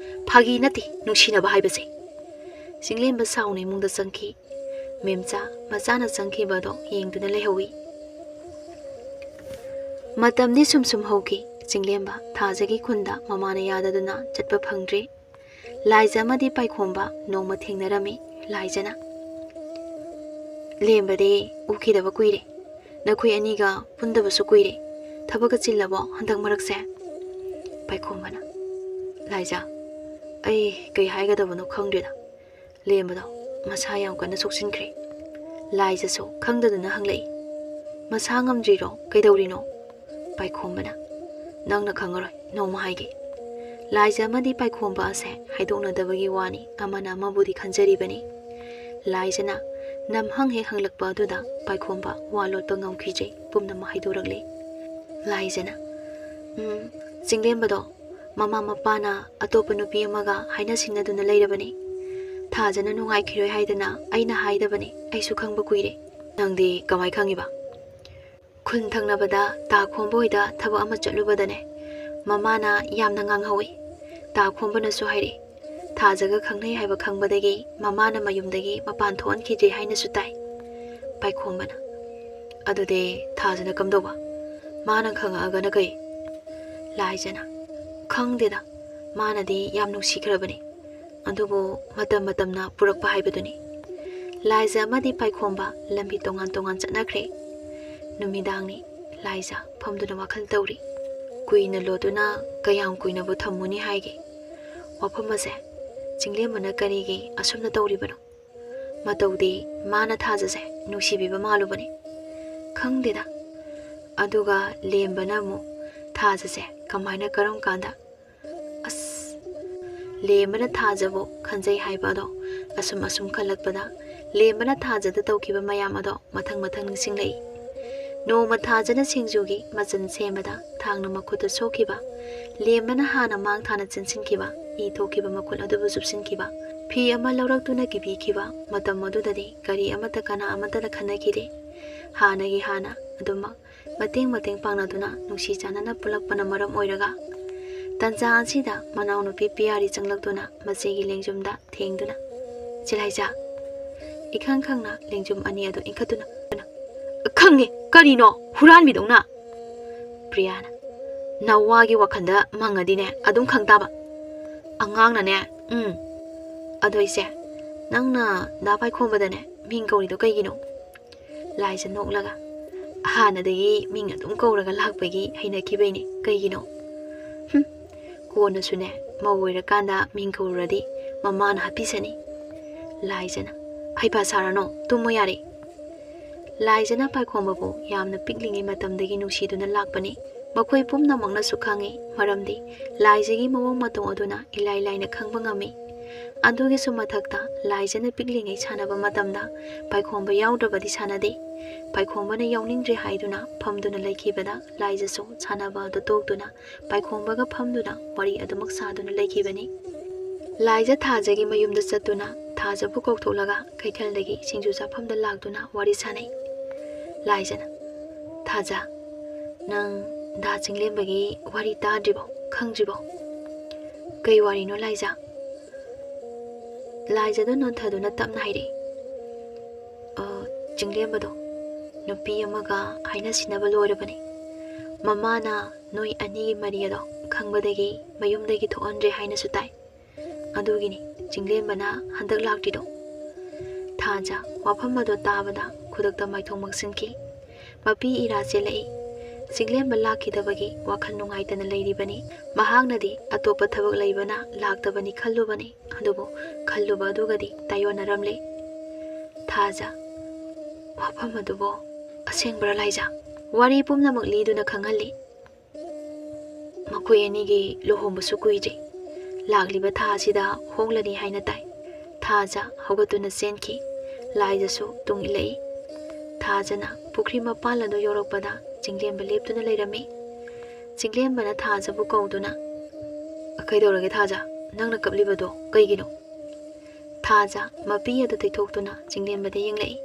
ꯐꯥꯒꯤ ꯅꯠꯇꯦ ꯅꯨꯡꯁꯤꯅꯕ ꯍꯥꯏꯕꯁꯦ꯫" ꯆꯤꯡꯂꯦꯝꯕ ꯁꯥꯎꯅ ꯏꯃꯨꯡꯗ ꯆꯪꯈꯤ꯫ ꯃꯦꯝꯆꯥ ꯃꯆꯥꯅ ꯆꯪꯈꯤꯕ ꯑꯗꯣ ꯌꯦꯡꯗꯨꯅ ꯂꯩꯍꯧꯏ꯫ ꯃꯇꯝꯗꯤ ꯁꯨꯝ ꯁꯨꯝ ꯍꯧꯈꯤ꯫ ꯆꯤꯡꯂꯦꯝꯕ ꯊꯥꯖꯒꯤ ꯈꯨꯟꯗ ꯃꯃꯥꯅ ꯌꯥꯗꯗꯨꯅ ꯆꯠꯄ ꯐꯪꯗ꯭ꯔꯦ꯫ ꯂꯥꯏꯖ ꯑꯃꯗꯤ ꯄꯥꯏꯈꯣꯝꯕ ꯅꯣꯡꯃ ꯊꯦꯡꯅꯔꯝꯃꯤ꯫ ꯂꯥꯏꯖꯅ, "ꯂꯦꯝꯕꯗꯤ ꯎꯈꯤꯗꯕ ꯀꯨꯏꯔꯦ꯫ ꯅꯈꯣꯏ ꯑꯅꯤꯒ ꯄꯨꯟꯗꯕꯁꯨ ꯀꯨꯏꯔꯦ꯫ ꯊꯕꯛꯀ ꯆꯤꯜꯂꯕꯣ ꯍꯟꯗꯛ ꯃꯔꯛꯁꯦ?" ꯄꯥꯏꯈꯣꯝꯕꯅ, "ꯂꯥꯏꯖ, ꯑꯩ ꯀꯩ ꯍꯥꯏꯒꯗꯕꯅꯣ ꯈꯪꯗ꯭ꯔꯦꯗ꯫ ꯂꯦꯝꯕꯗꯣ ꯃꯁꯥ ꯌꯥꯝ ꯀꯟꯅ ꯁꯣꯛꯆꯤꯟꯈ꯭ꯔꯦ꯫" ꯂꯥꯏꯖꯁꯨ ꯈꯪꯗꯗꯨꯅ ꯍꯪꯂꯛꯏ, "ꯃꯁꯥ ꯉꯝꯗ꯭ꯔꯤꯔꯣ? ꯀꯩꯗꯧꯔꯤꯅꯣ?" ꯄꯥꯏꯈꯣꯝꯕꯅ, "ꯅꯪꯅ ꯈꯪꯉꯔꯣꯏ, ꯅꯣꯡꯃ ꯍꯥꯏꯒꯦ꯫" ꯂꯥꯏꯖ ꯑꯃꯗꯤ ꯄꯥꯏꯈꯣꯝꯕ ꯑꯁꯦ ꯍꯥꯏꯗꯣꯛꯅꯗꯕꯒꯤ ꯋꯥꯅꯤ, ꯑꯃꯅ ꯑꯃꯕꯨꯗꯤ ꯈꯟꯖꯔꯤꯕꯅꯤ꯫ ꯂꯥꯏꯖꯅ ꯅꯝꯍꯪ ꯍꯦꯛ ꯍꯪꯂꯛꯄ ꯑꯗꯨꯗ ꯄꯥꯏꯈꯣꯝꯕ ꯋꯥ ꯂꯣꯠꯄ ꯉꯝꯈꯤꯗ꯭ꯔꯦ, ꯄꯨꯝꯅꯃꯛ ꯍꯥꯏꯗꯣꯔꯛꯂꯦ꯫ ꯂꯥꯏꯖꯅ, "ꯎꯝ, ꯆꯤꯡꯂꯦꯝꯕꯗꯣ ꯃꯃꯥ ꯃꯄꯥꯅ ꯑꯇꯣꯞꯄ ꯅꯨꯄꯤ ꯑꯃꯒ ꯍꯥꯏꯅ ꯁꯤꯡꯅꯗꯨꯅ ꯂꯩꯔꯕꯅꯤ꯫ ꯊꯥꯖꯅ ꯅꯨꯡꯉꯥꯏꯈꯤꯔꯣꯏ ꯍꯥꯏꯗꯅ ꯑꯩꯅ ꯍꯥꯏꯗꯕꯅꯤ, ꯑꯩꯁꯨ ꯈꯪꯕ ꯀꯨꯏꯔꯦ꯫" "ꯅꯪꯗꯤ ꯀꯃꯥꯏ ꯈꯪꯉꯤꯕ?" "ꯈꯨꯟ ꯊꯪꯅꯕꯗ ꯇꯥ ꯈꯣꯝꯕ ꯍꯣꯏꯗ ꯊꯕꯛ ꯑꯃ ꯆꯠꯂꯨꯕꯗꯅꯦ, ꯃꯃꯥꯅ ꯌꯥꯝꯅ ꯉꯥꯡꯍꯧꯏ꯫ ꯇꯥ ꯈꯣꯝꯕꯅꯁꯨ ꯍꯥꯏꯔꯛꯏ꯫ ꯊꯥꯖꯒ ꯈꯪꯅꯩ ꯍꯥꯏꯕ ꯈꯪꯕꯗꯒꯤ ꯃꯃꯥꯅ ꯃꯌꯨꯝꯗꯒꯤ ꯃꯄꯥꯟ ꯊꯣꯛꯍꯟꯈꯤꯗ꯭ꯔꯦ ꯍꯥꯏꯅꯁꯨ ꯇꯥꯏ꯫" ꯄꯥꯏꯈꯣꯝꯕꯅ, "ꯑꯗꯨꯗꯤ ꯊꯥꯖꯅ ꯀꯝꯗꯧꯕ? ꯃꯥꯅ ꯈꯪꯉꯛꯑꯒꯅ ꯀꯩ?" ꯂꯥꯏꯖꯅ, "ꯈꯪꯗꯦꯗ, ꯃꯥꯅꯗꯤ ꯌꯥꯝ ꯅꯨꯡꯁꯤꯈ꯭ꯔꯕꯅꯤ꯫ ꯑꯗꯨꯕꯨ ꯃꯇꯝ ꯃꯇꯝꯅ ꯄꯨꯔꯛꯄ ꯍꯥꯏꯕꯗꯨꯅꯤ꯫" ꯂꯥꯏꯖ ꯑꯃꯗꯤ ꯄꯥꯏꯈꯣꯝꯕ ꯂꯝꯕꯤ ꯇꯣꯉꯥꯟ ꯇꯣꯉꯥꯟ ꯆꯠꯅꯈ꯭ꯔꯦ꯫ ꯅꯨꯃꯤꯗꯥꯡꯅꯤ꯫ ꯂꯥꯏꯖ ꯐꯝꯗꯨꯅ ꯋꯥꯈꯜ ꯇꯧꯔꯤ꯫ ꯀꯨꯏꯅ ꯂꯣꯠꯇꯨꯅ ꯀꯌꯥꯝ ꯀꯨꯏꯅꯕꯨ ꯊꯝꯃꯨꯅꯤ ꯍꯥꯏꯒꯦ? ꯋꯥꯐꯝ ꯑꯁꯦ ꯆꯤꯡꯂꯦꯝꯕꯅ ꯀꯔꯤꯒꯤ ꯑꯁꯨꯝꯅ ꯇꯧꯔꯤꯕꯅꯣ? ꯃꯇꯧꯗꯤ ꯃꯥꯅ ꯊꯥꯖꯁꯦ ꯅꯨꯡꯁꯤꯕꯤꯕ ꯃꯥꯜꯂꯨꯕꯅꯤ꯫ ꯈꯪꯗꯦꯗ꯫ ꯑꯗꯨꯒ ꯂꯦꯝꯕꯅ ꯑꯃꯨꯛ ꯊꯥꯖꯁꯦ ꯀꯃꯥꯏꯅ, ꯀꯔꯝ ꯀꯥꯟꯗ? ꯑꯁ, ꯂꯦꯝꯕꯅ ꯊꯥꯖꯕꯨ ꯈꯟꯖꯩ ꯍꯥꯏꯕ ꯑꯗꯣ ꯑꯁꯨꯝ ꯑꯁꯨꯝ ꯈꯜꯂꯛꯄꯗ ꯂꯦꯝꯕꯅ ꯊꯥꯖꯗ ꯇꯧꯈꯤꯕ ꯃꯌꯥꯝ ꯑꯗꯣ ꯃꯊꯪ ꯃꯊꯪ ꯅꯤꯡꯁꯤꯡꯂꯛꯏ꯫ ꯅꯣꯡꯃ ꯊꯥꯖꯅ ꯁꯤꯡꯖꯨꯒꯤ ꯃꯆꯜ ꯁꯦꯝꯕꯗ ꯊꯥꯡꯅ ꯃꯈꯨꯠꯇ ꯁꯣꯛꯈꯤꯕ, ꯂꯦꯝꯕꯅ ꯍꯥꯟꯅ ꯃꯥꯡ ꯊꯥꯅ ꯆꯦꯟꯁꯤꯟꯈꯤꯕ, ꯏ ꯊꯣꯛꯈꯤꯕ ꯃꯈꯨꯠ ꯑꯗꯨꯕꯨ ꯆꯨꯞꯁꯤꯟꯈꯤꯕ, ꯐꯤ ꯑꯃ ꯂꯧꯔꯛꯇꯨꯅ ꯀꯤꯕꯤꯈꯤꯕ, ꯃꯇꯝ ꯑꯗꯨꯗꯗꯤ ꯀꯔꯤ ꯑꯃꯠꯇ ꯀꯅꯥ ꯑꯃꯠꯇꯅ ꯈꯟꯅꯈꯤꯗꯦ꯫ ꯍꯥꯟꯅꯒꯤ ꯍꯥꯟꯅ ꯑꯗꯨꯃꯛ ꯃꯇꯦꯡ ꯃꯇꯦꯡ ꯄꯥꯡꯅꯗꯨꯅ ꯅꯨꯡꯁꯤ ꯆꯥꯟꯅꯅ ꯄꯨꯜꯂꯛꯄꯅ ꯃꯔꯝ ꯑꯣꯏꯔꯒ, ꯇꯟꯖꯥ ꯑꯁꯤꯗ ꯃꯅꯥꯎꯅꯨꯄꯤ ꯄꯤꯌꯥꯔꯤ ꯆꯪꯂꯛꯇꯨꯅ ꯃꯆꯦꯒꯤ ꯂꯦꯡꯖꯨꯝꯗ ꯊꯦꯡꯗꯨꯅ, "ꯆꯦ ꯂꯥꯏꯖꯥ!" ꯏꯈꯪ ꯈꯪꯅ ꯂꯦꯡꯖꯨꯝ ꯑꯅꯤ ꯑꯗꯨ ꯏꯟꯈꯠꯇꯨꯅ, "ꯈꯪꯉꯦ, ꯀꯔꯤꯅꯣ ꯍꯨꯔꯥꯟꯕꯤꯗꯧꯅ?" ꯄ꯭ꯔꯤꯌꯥꯅ, "ꯅꯋꯥꯒꯤ ꯋꯥꯈꯜꯗ ꯃꯪꯉꯗꯤꯅꯦ ꯑꯗꯨꯝ ꯈꯪ ꯇꯥꯕ꯫ ꯑꯉꯥꯡꯅꯅꯦ, ꯎꯝ꯫ ꯑꯗꯣ ꯏꯆꯦ, ꯅꯪꯅ ꯗꯥ ꯄꯥꯏꯈꯣꯝꯕꯗꯅꯦ ꯃꯤꯡ ꯀꯧꯔꯤꯗꯣ ꯀꯩꯒꯤꯅꯣ?" ꯂꯥꯏꯖ ꯅꯣꯛꯂꯒ, "ꯍꯥꯟꯅꯗꯒꯤ ꯃꯤꯡ ꯑꯗꯨꯝ ꯀꯧꯔꯒ ꯂꯥꯛꯄꯒꯤ ꯍꯩꯅꯈꯤꯕꯩꯅꯦ꯫ ꯀꯩꯒꯤꯅꯣ? ꯍꯨꯝ, ꯀꯣꯟꯅꯁꯨꯅꯦ, ꯃꯧ ꯑꯣꯏꯔꯀꯥꯟꯗ ꯃꯤꯡ ꯀꯧꯔꯨꯔꯗꯤ ꯃꯃꯥꯅ ꯍꯥꯠꯄꯤꯁꯅꯤ꯫" ꯂꯥꯏꯖꯅ, "ꯍꯩꯄꯥ ꯁꯥꯔꯅꯣ, ꯇꯨꯝꯃꯣ ꯌꯥꯔꯦ꯫" ꯂꯥꯏꯖꯅ ꯄꯥꯏꯈꯣꯝꯕꯕꯨ ꯌꯥꯝꯅ ꯄꯤꯛꯂꯤꯉꯩ ꯃꯇꯝꯗꯒꯤ ꯅꯨꯡꯁꯤꯗꯨꯅ ꯂꯥꯛꯄꯅꯤ꯫ ꯃꯈꯣꯏ ꯄꯨꯝꯅꯃꯛꯅꯁꯨ ꯈꯪꯏ, ꯃꯔꯝꯗꯤ ꯂꯥꯏꯖꯒꯤ ꯃꯑꯣꯡ ꯃꯇꯧ ꯑꯗꯨꯅ ꯏꯂꯥꯏ ꯂꯥꯏꯅ ꯈꯪꯕ ꯉꯝꯃꯤ꯫ ꯑꯗꯨꯒꯤꯁꯨ ꯃꯊꯛꯇ, ꯂꯥꯏꯖꯅ ꯄꯤꯛꯂꯤꯉꯩ ꯁꯥꯟꯅꯕ ꯃꯇꯝꯗ ꯄꯥꯏꯈꯣꯝꯕ ꯌꯥꯎꯗ꯭ꯔꯕꯗꯤ ꯁꯥꯟꯅꯗꯦ꯫ ꯄꯥꯏꯈꯣꯝꯕꯅ ꯌꯥꯎꯅꯤꯡꯗ꯭ꯔꯦ ꯍꯥꯏꯗꯨꯅ ꯐꯝꯗꯨꯅ ꯂꯩꯈꯤꯕꯗ, ꯂꯥꯏꯖꯁꯨ ꯁꯥꯟꯅꯕ ꯑꯗꯨ ꯇꯣꯛꯇꯨꯅ ꯄꯥꯏꯈꯣꯝꯕꯒ ꯐꯝꯗꯨꯅ ꯋꯥꯔꯤ ꯑꯗꯨꯃꯛ ꯁꯥꯗꯨꯅ ꯂꯩꯈꯤꯕꯅꯤ꯫ ꯂꯥꯏꯖ ꯊꯥꯖꯒꯤ ꯃꯌꯨꯝꯗ ꯆꯠꯇꯨꯅ ꯊꯥꯖꯕꯨ ꯀꯧꯊꯣꯛꯂꯒ ꯀꯩꯊꯦꯜꯗꯒꯤ ꯁꯤꯡꯖꯨ ꯆꯥꯐꯝꯗ ꯂꯥꯛꯇꯨꯅ ꯋꯥꯔꯤ ꯁꯥꯅꯩ꯫ ꯂꯥꯏꯖꯅ, "ꯊꯥꯖ, ꯅꯪ ꯗꯥ ꯆꯤꯡꯂꯦꯝꯕꯒꯤ ꯋꯥꯔꯤ ꯇꯥꯗ꯭ꯔꯤꯕꯣ, ꯈꯪꯗ꯭ꯔꯤꯕꯣ?" "ꯀꯩ ꯋꯥꯔꯤꯅꯣ ꯂꯥꯏꯖ?" ꯂꯥꯏꯖꯗꯣ ꯅꯣꯟꯊꯗꯨꯅ ꯇꯞꯅ ꯍꯥꯏꯔꯛꯏ, "ꯑ, ꯆꯤꯡꯂꯦꯝꯕꯗꯣ ꯅꯨꯄꯤ ꯑꯃꯒ ꯍꯥꯏꯅ ꯁꯤꯟꯅꯕ ꯂꯣꯏꯔꯕꯅꯤ꯫ ꯃꯃꯥꯅ ꯅꯣꯏ ꯑꯅꯤꯒꯤ ꯃꯔꯤ ꯑꯗꯣ ꯈꯪꯕꯗꯒꯤ ꯃꯌꯨꯝꯗꯒꯤ ꯊꯣꯛꯍꯟꯗ꯭ꯔꯦ ꯍꯥꯏꯅꯁꯨ ꯇꯥꯏ꯫ ꯑꯗꯨꯒꯤꯅꯤ ꯆꯤꯡꯂꯦꯝꯕꯅ ꯍꯟꯗꯛ ꯂꯥꯛꯇ꯭ꯔꯤꯗꯣ꯫" ꯊꯥꯖ ꯋꯥꯐꯝ ꯑꯗꯣ ꯇꯥꯕꯗ ꯈꯨꯗꯛꯇ ꯃꯥꯏꯊꯣꯡ ꯃꯛꯁꯤꯟꯈꯤ꯫ ꯃꯄꯤ ꯏꯔꯥ ꯆꯦꯜꯂꯛꯏ꯫ ꯆꯤꯡꯂꯦꯝꯕ ꯂꯥꯛꯈꯤꯗꯕꯒꯤ ꯋꯥꯈꯜ ꯅꯨꯡꯉꯥꯏꯇꯅ ꯂꯩꯔꯤꯕꯅꯤ꯫ ꯃꯍꯥꯛꯅꯗꯤ ꯑꯇꯣꯞꯄ ꯊꯕꯛ ꯂꯩꯕꯅ ꯂꯥꯛꯇꯕꯅꯤ ꯈꯜꯂꯨꯕꯅꯤ, ꯑꯗꯨꯕꯨ ꯈꯜꯂꯨꯕ ꯑꯗꯨꯒꯗꯤ ꯇꯥꯏꯌꯣꯟꯅꯔꯝꯂꯦ꯫ ꯊꯥꯖ, ꯋꯥꯐꯝ ꯑꯗꯨꯕꯨ ꯑꯁꯦꯡꯕ꯭ꯔꯥ ꯂꯥꯏꯖ? ꯋꯥꯔꯤ ꯄꯨꯝꯅꯃꯛ ꯂꯤꯗꯨꯅ ꯈꯪꯍꯜꯂꯤ꯫ ꯃꯈꯣꯏ ꯑꯅꯤꯒꯤ ꯂꯨꯍꯣꯡꯕꯁꯨ ꯀꯨꯏꯗ꯭ꯔꯤ꯫ ꯂꯥꯛꯂꯤꯕ ꯊꯥ ꯑꯁꯤꯗ ꯍꯣꯡꯂꯅꯤ ꯍꯥꯏꯅ ꯇꯥꯏ꯫ ꯊꯥꯖ ꯍꯧꯒꯠꯇꯨꯅ ꯆꯦꯟꯈꯤ꯫ ꯂꯥꯏꯖꯁꯨ ꯇꯨꯡ ꯏꯜꯂꯛꯏ꯫ ꯊꯥꯖꯅ ꯄꯨꯈ꯭ꯔꯤ ꯃꯄꯥꯟ ꯑꯗꯨ ꯌꯧꯔꯛꯄꯗ ꯆꯤꯡꯂꯦꯝꯕ ꯂꯦꯞꯇꯨꯅ ꯂꯩꯔꯝꯃꯤ꯫ ꯆꯤꯡꯂꯦꯝꯕꯅ ꯊꯥꯖꯕꯨ ꯀꯧꯗꯨꯅ, "ꯀꯩꯗꯧꯔꯒꯦ ꯊꯥꯖ? ꯅꯪꯅ ꯀꯞꯂꯤꯕꯗꯣ ꯀꯩꯒꯤꯅꯣ?" ꯊꯥꯖ ꯃꯄꯤ ꯑꯗꯨ ꯇꯩꯊꯣꯛꯇꯨꯅ ꯆꯤꯡꯂꯦꯝꯕꯗ ꯌꯦꯡꯂꯛꯏ꯫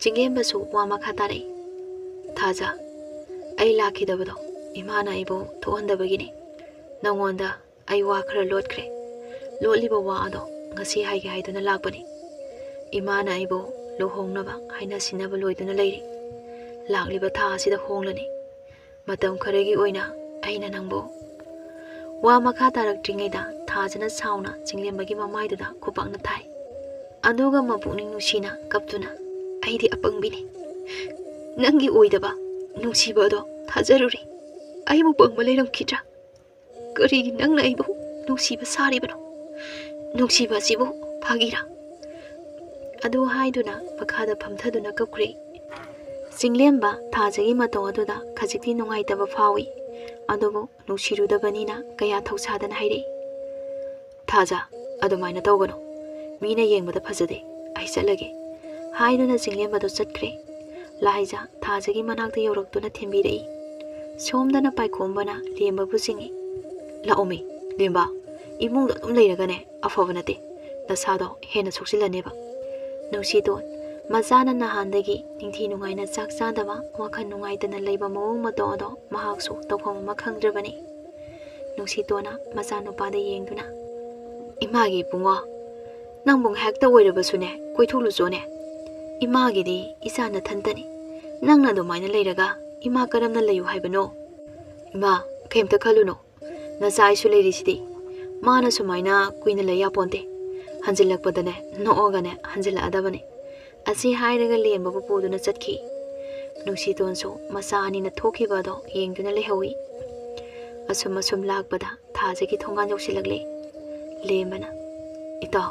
ꯆꯤꯡꯂꯦꯝꯕꯁꯨ ꯋꯥ ꯃꯈꯥ ꯇꯥꯔꯛꯏ꯫ "ꯊꯥꯖ, ꯑꯩ ꯂꯥꯛꯈꯤꯗꯕꯗꯣ ꯏꯃꯥꯅ ꯑꯩꯕꯨ ꯊꯣꯛꯍꯟꯗꯕꯒꯤꯅꯤ꯫ ꯅꯉꯣꯟꯗ ꯑꯩ ꯋꯥ ꯈꯔ ꯂꯣꯠꯈ꯭ꯔꯦ꯫ ꯂꯣꯠꯂꯤꯕ ꯋꯥ ꯑꯗꯣ ꯉꯁꯤ ꯍꯥꯏꯒꯦ ꯍꯥꯏꯗꯨꯅ ꯂꯥꯛꯄꯅꯤ꯫ ꯏꯃꯥꯅ ꯑꯩꯕꯨ ꯂꯨꯍꯣꯡꯅꯕ ꯍꯥꯏꯅ ꯁꯤꯟꯅꯕ ꯂꯣꯏꯗꯨꯅ ꯂꯩꯔꯦ꯫ ꯂꯥꯛꯂꯤꯕ ꯊꯥ ꯑꯁꯤꯗ ꯍꯣꯡꯂꯅꯤ꯫ ꯃꯇꯝ ꯈꯔꯒꯤ ꯑꯣꯏꯅ ꯑꯩꯅ ꯅꯪꯕꯨ"꯫ ꯋꯥ ꯃꯈꯥ ꯇꯥꯔꯛꯇ꯭ꯔꯤꯉꯩꯗ ꯊꯥꯖꯅ ꯁꯥꯎꯅ ꯆꯤꯡꯂꯦꯝꯕꯒꯤ ꯃꯃꯥꯏꯗꯨꯗ ꯈꯨꯄꯥꯛꯅ ꯊꯥꯏ꯫ ꯑꯗꯨꯒ ꯃꯄꯨꯛꯅꯤꯡ ꯅꯨꯡꯁꯤꯅ ꯀꯞꯇꯨꯅ, "ꯑꯩꯗꯤ ꯑꯄꯪꯕꯤꯅꯤ꯫ ꯅꯪꯒꯤ ꯑꯣꯏꯗꯕ ꯅꯨꯡꯁꯤꯕ ꯑꯗꯣ ꯊꯥꯖꯔꯨꯔꯦ꯫ ꯑꯩꯕꯨ ꯄꯪꯕ ꯂꯩꯔꯝꯈꯤꯗ꯭ꯔꯥ? ꯀꯔꯤꯒꯤ ꯅꯪꯅ ꯑꯩꯕꯨ ꯅꯨꯡꯁꯤꯕ ꯁꯥꯔꯤꯕꯅꯣ? ꯅꯨꯡꯁꯤꯕ ꯑꯁꯤꯕꯨ ꯐꯥꯒꯤꯔꯥ?" ꯑꯗꯨ ꯍꯥꯏꯗꯨꯅ ꯃꯈꯥꯗ ꯐꯝꯊꯗꯨꯅ ꯀꯞꯈ꯭ꯔꯦ꯫ ꯆꯤꯡꯂꯦꯝꯕ ꯊꯥꯖꯒꯤ ꯃꯇꯧ ꯑꯗꯨꯗ ꯈꯖꯤꯛꯇꯤ ꯅꯨꯡꯉꯥꯏꯇꯕ ꯐꯥꯎꯏ꯫ ꯑꯗꯨꯕꯨ ꯅꯨꯡꯁꯤꯔꯨꯗꯕꯅꯤꯅ ꯀꯌꯥ ꯊꯧꯁꯥꯗꯅ ꯍꯥꯏꯔꯛꯏ꯫ "ꯊꯥꯖ, ꯑꯗꯨꯃꯥꯏꯅ ꯇꯧꯒꯅꯨ꯫ ꯃꯤꯅ ꯌꯦꯡꯕꯗ ꯐꯖꯗꯦ꯫ ꯑꯩ ꯆꯠꯂꯒꯦ" ꯍꯥꯏꯗꯨꯅ ꯆꯤꯡꯂꯦꯝꯕꯗꯨ ꯆꯠꯈ꯭ꯔꯦ꯫ ꯂꯥꯏꯖ ꯊꯥꯖꯒꯤ ꯃꯅꯥꯛꯇ ꯌꯧꯔꯛꯇꯨꯅ ꯊꯦꯝꯕꯤꯔꯛꯏ꯫ ꯁꯣꯝꯗꯅ ꯄꯥꯏꯈꯣꯝꯕꯅ ꯂꯦꯝꯕꯕꯨ ꯆꯤꯡꯏ꯫ "ꯂꯥꯛꯑꯣꯃꯤ, ꯂꯦꯝꯕ, ꯏꯃꯨꯡꯗ ꯑꯗꯨꯝ ꯂꯩꯔꯒꯅꯦ ꯑꯐꯕ ꯅꯠꯇꯦ꯫ ꯅꯁꯥꯗꯣ ꯍꯦꯟꯅ ꯁꯣꯛꯆꯤꯜꯂꯅꯦꯕ"꯫ ꯅꯨꯡꯁꯤꯇꯣꯟ, ꯃꯆꯥꯅ ꯅꯍꯥꯟꯗꯒꯤ ꯅꯤꯡꯊꯤ ꯅꯨꯡꯉꯥꯏꯅ ꯆꯥꯛ ꯆꯥꯗꯕ, ꯋꯥꯈꯜ ꯅꯨꯡꯉꯥꯏꯇꯅ ꯂꯩꯕ ꯃꯑꯣꯡ ꯃꯇꯧ ꯑꯗꯣ ꯃꯍꯥꯛꯁꯨ ꯇꯧꯐꯝ ꯑꯃ ꯈꯪꯗ꯭ꯔꯕꯅꯤ꯫ ꯅꯨꯡꯁꯤꯇꯣꯟꯅ ꯃꯆꯥꯅꯨꯄꯥꯗ ꯌꯦꯡꯗꯨꯅ, "ꯏꯃꯥꯒꯤ ꯏꯕꯨꯡꯉꯣ, ꯅꯪꯕꯨ ꯉꯥꯏꯍꯥꯛꯇ ꯑꯣꯏꯔꯕꯁꯨꯅꯦ ꯀꯣꯏꯊꯣꯛꯂꯨꯆꯣꯅꯦ꯫ ꯏꯃꯥꯒꯤꯗꯤ ꯏꯆꯥ ꯅꯊꯟꯇꯅꯤ꯫ ꯅꯪꯅ ꯑꯗꯨꯃꯥꯏꯅ ꯂꯩꯔꯒ ꯏꯃꯥ ꯀꯔꯝꯅ ꯂꯩꯌꯨ ꯍꯥꯏꯕꯅꯣ? ꯏꯃꯥ, ꯀꯩꯝꯇ ꯈꯜꯂꯨꯅꯨ꯫ ꯅꯆꯥ ꯑꯩꯁꯨ ꯂꯩꯔꯤꯁꯤꯗꯤ"꯫ ꯃꯥꯅ ꯁꯨꯃꯥꯏꯅ ꯀꯨꯏꯅ ꯂꯩ ꯌꯥꯄꯣꯟꯇꯦ꯫ ꯍꯟꯖꯤꯜꯂꯛꯄꯗꯅꯦ ꯅꯣꯛꯑꯒꯅꯦ ꯍꯟꯖꯤꯜꯂꯛꯑꯗꯕꯅꯤ꯫ ꯑꯁꯤ ꯍꯥꯏꯔꯒ ꯂꯦꯝꯕꯕꯨ ꯄꯨꯗꯨꯅ ꯆꯠꯈꯤ꯫ ꯅꯨꯡꯁꯤꯇꯣꯟꯁꯨ ꯃꯆꯥ ꯑꯅꯤꯅ ꯊꯣꯛꯈꯤꯕ ꯑꯗꯣ ꯌꯦꯡꯗꯨꯅ ꯂꯩꯍꯧꯏ꯫ ꯑꯁꯨꯝ ꯑꯁꯨꯝ ꯂꯥꯛꯄꯗ ꯊꯥꯖꯒꯤ ꯊꯣꯡꯒꯥꯟ ꯌꯧꯁꯤꯜꯂꯛꯂꯦ꯫ ꯂꯦꯝꯕꯅ, "ꯏꯇꯥꯎ,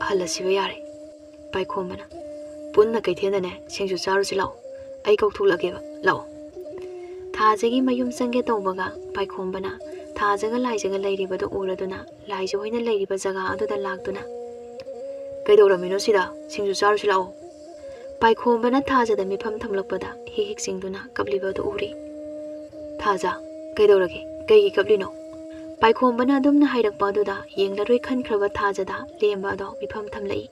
ꯍꯜꯂꯁꯤꯕ ꯌꯥꯔꯦ꯫" ꯄꯥꯏꯈꯣꯝꯕꯅ, "ꯄꯨꯟꯅ ꯀꯩꯊꯦꯜꯗꯅꯦ ꯁꯤꯡꯖꯨ ꯆꯥꯔꯨꯁꯤ ꯂꯥꯛꯑꯣ, ꯑꯩ ꯀꯧꯊꯣꯛꯂꯛꯑꯒꯦꯕ, ꯂꯥꯛꯑꯣ꯫" ꯊꯥꯖꯒꯤ ꯃꯌꯨꯝ ꯆꯪꯒꯦ ꯇꯧꯕꯒ ꯄꯥꯏꯈꯣꯝꯕꯅ ꯊꯥꯖꯒ ꯂꯥꯏꯖꯒ ꯂꯩꯔꯤꯕꯗꯨ ꯎꯔꯗꯨꯅ ꯂꯥꯏꯖ ꯍꯣꯏꯅ ꯂꯩꯔꯤꯕ ꯖꯒꯥ ꯑꯗꯨꯗ ꯂꯥꯛꯇꯨꯅ, "ꯀꯩꯗꯧꯔꯝꯃꯤꯅꯣ ꯁꯤꯗ? ꯁꯤꯡꯖꯨ ꯆꯥꯔꯨꯁꯤ ꯂꯥꯛꯑꯣ꯫" ꯄꯥꯏꯈꯣꯝꯕꯅ ꯊꯥꯖꯗ ꯃꯤꯐꯝ ꯊꯝꯂꯛꯄꯗ ꯍꯤꯛ ꯍꯤꯛ ꯆꯤꯡꯗꯨꯅ ꯀꯞꯂꯤꯕ ꯑꯗꯨ ꯎꯔꯤ꯫ "ꯊꯥꯖ, ꯀꯩꯗꯧꯔꯒꯦ? ꯀꯩꯒꯤ ꯀꯞꯂꯤꯅꯣ?" ꯄꯥꯏꯈꯣꯝꯕꯅ ꯑꯗꯨꯝꯅ ꯍꯥꯏꯔꯛꯄ ꯑꯗꯨꯗ ꯌꯦꯡꯂꯔꯣꯏ ꯈꯟꯈ꯭ꯔꯕ ꯊꯥꯖꯗ ꯂꯦꯝꯕ ꯑꯗꯣ ꯃꯤꯐꯝ ꯊꯝꯂꯛꯏ꯫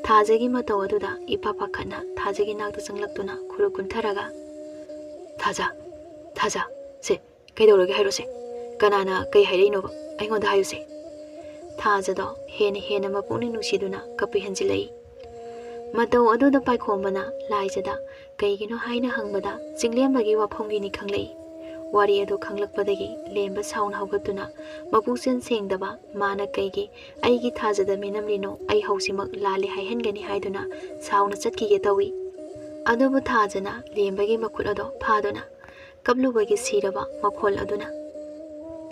ꯊꯥꯖꯒꯤ ꯃꯇꯧ ꯑꯗꯨꯗ ꯏꯄꯥ ꯄꯥꯈꯠꯅ ꯊꯥꯖꯒꯤ ꯅꯥꯛꯇ ꯆꯪꯂꯛꯇꯨꯅ ꯈꯨꯔꯨ ꯀꯨꯟꯊꯔꯒ, "ꯊꯥꯖ, ꯊꯥꯖ, ꯁꯦ, ꯀꯩꯗꯧꯔꯒꯦ ꯍꯥꯏꯔꯣꯁꯦ? ꯀꯅꯥꯅ ꯀꯩ ꯍꯥꯏꯔꯛꯏꯅꯣꯕ? ꯑꯩꯉꯣꯟꯗ ꯍꯥꯏꯌꯨꯁꯦ꯫" ꯊꯥꯖꯗꯣ ꯍꯦꯟꯅ ꯍꯦꯟꯅ ꯃꯄꯨꯛꯅꯤꯡ ꯅꯨꯡꯁꯤꯗꯨꯅ ꯀꯞꯄꯤ ꯍꯦꯟꯖꯤꯜꯂꯛꯏ꯫ ꯃꯇꯧ ꯑꯗꯨꯗ ꯄꯥꯏꯈꯣꯝꯕꯅ ꯂꯥꯏꯖꯗ ꯀꯩꯒꯤꯅꯣ ꯍꯥꯏꯅ ꯍꯪꯕꯗ ꯆꯤꯡꯂꯦꯝꯕꯒꯤ ꯋꯥꯐꯝꯒꯤꯅꯤ ꯈꯪꯂꯛꯏ꯫ ꯋꯥꯔꯤ ꯑꯗꯨ ꯈꯪꯂꯛꯄꯗꯒꯤ ꯂꯦꯝꯕ ꯁꯥꯎꯅ ꯍꯧꯒꯠꯇꯨꯅ ꯃꯄꯨꯛꯆꯦꯜ ꯁꯦꯡꯗꯕ ꯃꯥꯅ ꯀꯩꯒꯤ ꯑꯩꯒꯤ ꯊꯥꯖꯗ ꯃꯤꯅꯝꯂꯤꯅꯣ, ꯑꯩ ꯍꯧꯖꯤꯛꯃꯛ ꯂꯥꯜꯂꯦ ꯍꯥꯏꯍꯟꯒꯅꯤ ꯍꯥꯏꯗꯨꯅ ꯁꯥꯎꯅ ꯆꯠꯈꯤꯒꯦ ꯇꯧꯏ꯫ ꯑꯗꯨꯕꯨ ꯊꯥꯖꯅ ꯂꯦꯝꯕꯒꯤ ꯃꯈꯨꯠ ꯑꯗꯣ ꯐꯥꯗꯨꯅ ꯀꯞꯂꯨꯕꯒꯤ ꯁꯤꯔꯕ ꯃꯈꯣꯜ ꯑꯗꯨꯅ,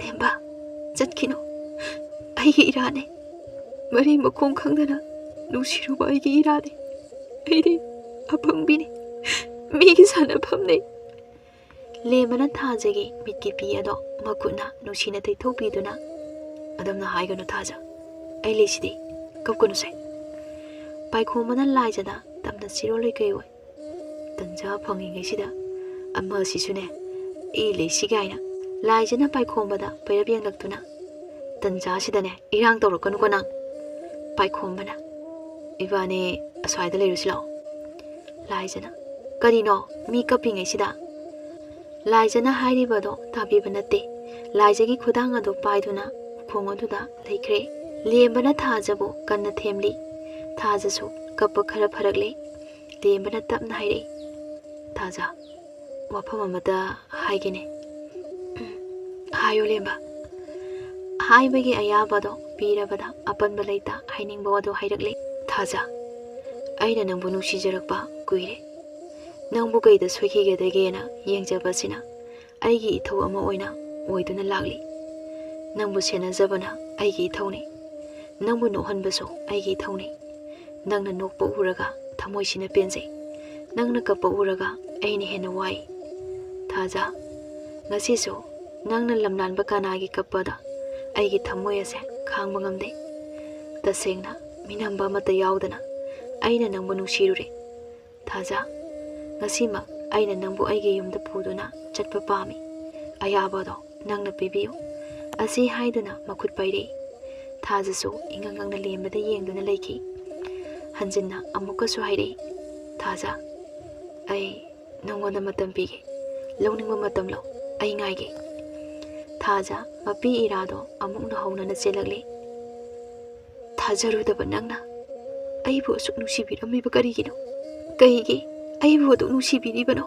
"ꯂꯦꯝꯕ, ꯆꯠꯈꯤꯅꯨ, ꯑꯩꯒꯤ ꯏꯔꯥꯅꯦ꯫ ꯃꯔꯤ ꯃꯈꯣꯡ ꯈꯪꯗꯅ ꯅꯨꯡꯁꯤꯔꯨꯕ ꯑꯩꯒꯤ ꯏꯔꯥꯅꯦ꯫ ꯑꯩꯗꯤ ꯑꯄꯪꯕꯤꯅꯤ, ꯃꯤꯒꯤ ꯁꯥꯟꯅꯐꯝꯅꯦ꯫" ꯂꯦꯝꯕꯅ ꯊꯥꯖꯒꯤ ꯃꯤꯠꯀꯤ ꯄꯤ ꯑꯗꯣ ꯃꯈꯨꯠꯅ ꯅꯨꯡꯁꯤꯅ ꯇꯩꯊꯣꯛꯄꯤꯗꯨꯅ, "ꯑꯗꯨꯝꯅ ꯍꯥꯏꯒꯅꯨ ꯊꯥꯖ, ꯑꯩ ꯂꯩꯁꯤꯗꯤ, ꯀꯞꯀꯅꯨꯁꯦ꯫" ꯄꯥꯏꯈꯣꯝꯕꯅ ꯂꯥꯏꯖꯗ ꯇꯞꯅ ꯆꯤꯔꯣꯜ ꯂꯩꯀꯩ ꯑꯣꯏ, "ꯇꯟꯖꯥ ꯐꯪꯉꯤꯉꯩꯁꯤꯗ ꯑꯃꯁꯤꯁꯨꯅꯦ, ꯑꯩ ꯂꯩꯁꯤ ꯀꯥꯏꯅ꯫" ꯂꯥꯏꯖꯅ ꯄꯥꯏꯈꯣꯝꯕꯗ ꯄꯩꯔꯞ ꯌꯦꯡꯂꯛꯇꯨꯅ, "ꯇꯟꯖꯥꯁꯤꯗꯅꯦ ꯏꯔꯥꯡ ꯇꯧꯔꯛꯀꯅꯨꯀꯣ ꯅꯪ꯫" ꯄꯥꯏꯈꯣꯝꯕꯅ, "ꯏꯕꯥꯅꯤ ꯑꯁ꯭ꯋꯥꯏꯗ ꯂꯩꯔꯨꯁꯤ ꯂꯥꯛꯑꯣ꯫" ꯂꯥꯏꯖꯅ, "ꯀꯔꯤꯅꯣ ꯃꯤ ꯀꯞꯄꯤꯉꯩꯁꯤꯗ?" ꯂꯥꯏꯖꯅ ꯍꯥꯏꯔꯤꯕꯗꯣ ꯇꯥꯕꯤꯕ ꯅꯠꯇꯦ꯫ ꯂꯥꯏꯖꯒꯤ ꯈꯨꯗꯥꯡ ꯑꯗꯨ ꯄꯥꯏꯗꯨꯅ ꯎꯈꯣꯡ ꯑꯗꯨꯗ ꯂꯩꯈ꯭ꯔꯦ꯫ ꯂꯦꯝꯕꯅ ꯊꯥꯖꯕꯨ ꯀꯟꯅ ꯊꯦꯝꯂꯤ꯫ ꯊꯥꯖꯁꯨ ꯀꯞꯄ ꯈꯔ ꯐꯔꯛꯂꯦ꯫ ꯂꯦꯝꯕꯅ ꯇꯞꯅ ꯍꯥꯏꯔꯛꯏ, "ꯊꯥꯖ, ꯋꯥꯐꯝ ꯑꯃꯇ ꯍꯥꯏꯒꯦꯅꯦ꯫" "ꯎꯝ, ꯍꯥꯏꯌꯣ ꯂꯦꯝꯕ꯫" ꯍꯥꯏꯕꯒꯤ ꯑꯌꯥꯕꯗꯣ ꯄꯤꯔꯕꯗ ꯑꯄꯟꯕ ꯂꯩꯇ ꯍꯥꯏꯅꯤꯡꯕ ꯋꯥꯗꯣ ꯍꯥꯏꯔꯛꯂꯦ꯫ "ꯊꯥꯖ, ꯑꯩꯅ ꯅꯪꯕꯨ ꯅꯨꯡꯁꯤꯖꯔꯛꯄ ꯀꯨꯏꯔꯦ꯫ ꯅꯪꯕꯨ ꯀꯩꯗ ꯁꯣꯏꯈꯤꯒꯗꯒꯦꯅ ꯌꯦꯡꯖꯕꯁꯤꯅ ꯑꯩꯒꯤ ꯏꯊꯧ ꯑꯃ ꯑꯣꯏꯅ ꯑꯣꯏꯗꯨꯅ ꯂꯥꯛꯂꯤ꯫ ꯅꯪꯕꯨ ꯁꯦꯟꯅꯖꯕꯅ ꯑꯩꯒꯤ ꯏꯊꯧꯅꯤ꯫ ꯅꯪꯕꯨ ꯅꯣꯛꯍꯟꯕꯁꯨ ꯑꯩꯒꯤ ꯏꯊꯧꯅꯤ꯫ ꯅꯪꯅ ꯅꯣꯛꯄ ꯎꯔꯒ ꯊꯃꯣꯏꯁꯤꯅ ꯄꯦꯟꯖꯩ꯫ ꯅꯪꯅ ꯀꯞꯄ ꯎꯔꯒ ꯑꯩꯅ ꯍꯦꯟꯅ ꯋꯥꯏ꯫ ꯊꯥꯖ, ꯉꯁꯤꯁꯨ ꯅꯪꯅ ꯂꯝꯂꯥꯟꯕ ꯀꯅꯥꯒꯤ ꯀꯞꯄꯗ ꯑꯩꯒꯤ ꯊꯃꯣꯏ ꯑꯁꯦ ꯈꯥꯡꯕ ꯉꯝꯗꯦ꯫ ꯇꯁꯦꯡꯅ ꯃꯤꯅꯝꯕ ꯑꯃꯠꯇ ꯌꯥꯎꯗꯅ ꯑꯩꯅ ꯅꯪꯕꯨ ꯅꯨꯡꯁꯤꯔꯨꯔꯦ꯫ ꯊꯥꯖ, ꯉꯁꯤꯃꯛ ꯑꯩꯅ ꯅꯪꯕꯨ ꯑꯩꯒꯤ ꯌꯨꯝꯗ ꯄꯨꯗꯨꯅ ꯆꯠꯄ ꯄꯥꯝꯃꯤ꯫ ꯑꯌꯥꯕꯗꯣ ꯅꯪꯅ ꯄꯤꯕꯤꯌꯨ꯫ ꯑꯁꯤ ꯍꯥꯏꯗꯨꯅ ꯃꯈꯨꯠ ꯄꯥꯏꯔꯛꯏ꯫ ꯊꯥꯖꯁꯨ ꯏꯉꯛ ꯉꯛꯅ ꯂꯦꯝꯕꯗ ꯌꯦꯡꯗꯨꯅ ꯂꯩꯈꯤ꯫ ꯍꯟꯖꯤꯟꯅ ꯑꯃꯨꯛꯀꯁꯨ ꯍꯥꯏꯔꯛꯏ, "ꯊꯥꯖ, ꯑꯩ ꯅꯪꯉꯣꯟꯗ ꯃꯇꯝ ꯄꯤꯒꯦ꯫ ꯂꯧꯅꯤꯡꯕ ꯃꯇꯝ ꯂꯧ꯫ ꯑꯩ ꯉꯥꯏꯒꯦ꯫" ꯊꯥꯖ ꯃꯄꯤ ꯏꯔꯥꯗꯣ ꯑꯃꯨꯛ ꯅꯧꯍꯧꯅꯅ ꯆꯦꯜꯂꯛꯂꯤ꯫ "ꯊꯥꯖꯔꯨꯗꯕ ꯅꯪꯅ ꯑꯩꯕꯨ ꯑꯁꯨꯛ ꯅꯨꯡꯁꯤꯕꯤꯔꯝꯃꯤꯕ ꯀꯔꯤꯒꯤꯅꯣ? ꯀꯩꯒꯤ ꯑꯩꯕꯨ ꯑꯗꯨꯛ ꯅꯨꯡꯁꯤꯕꯤꯔꯤꯕꯅꯣ?"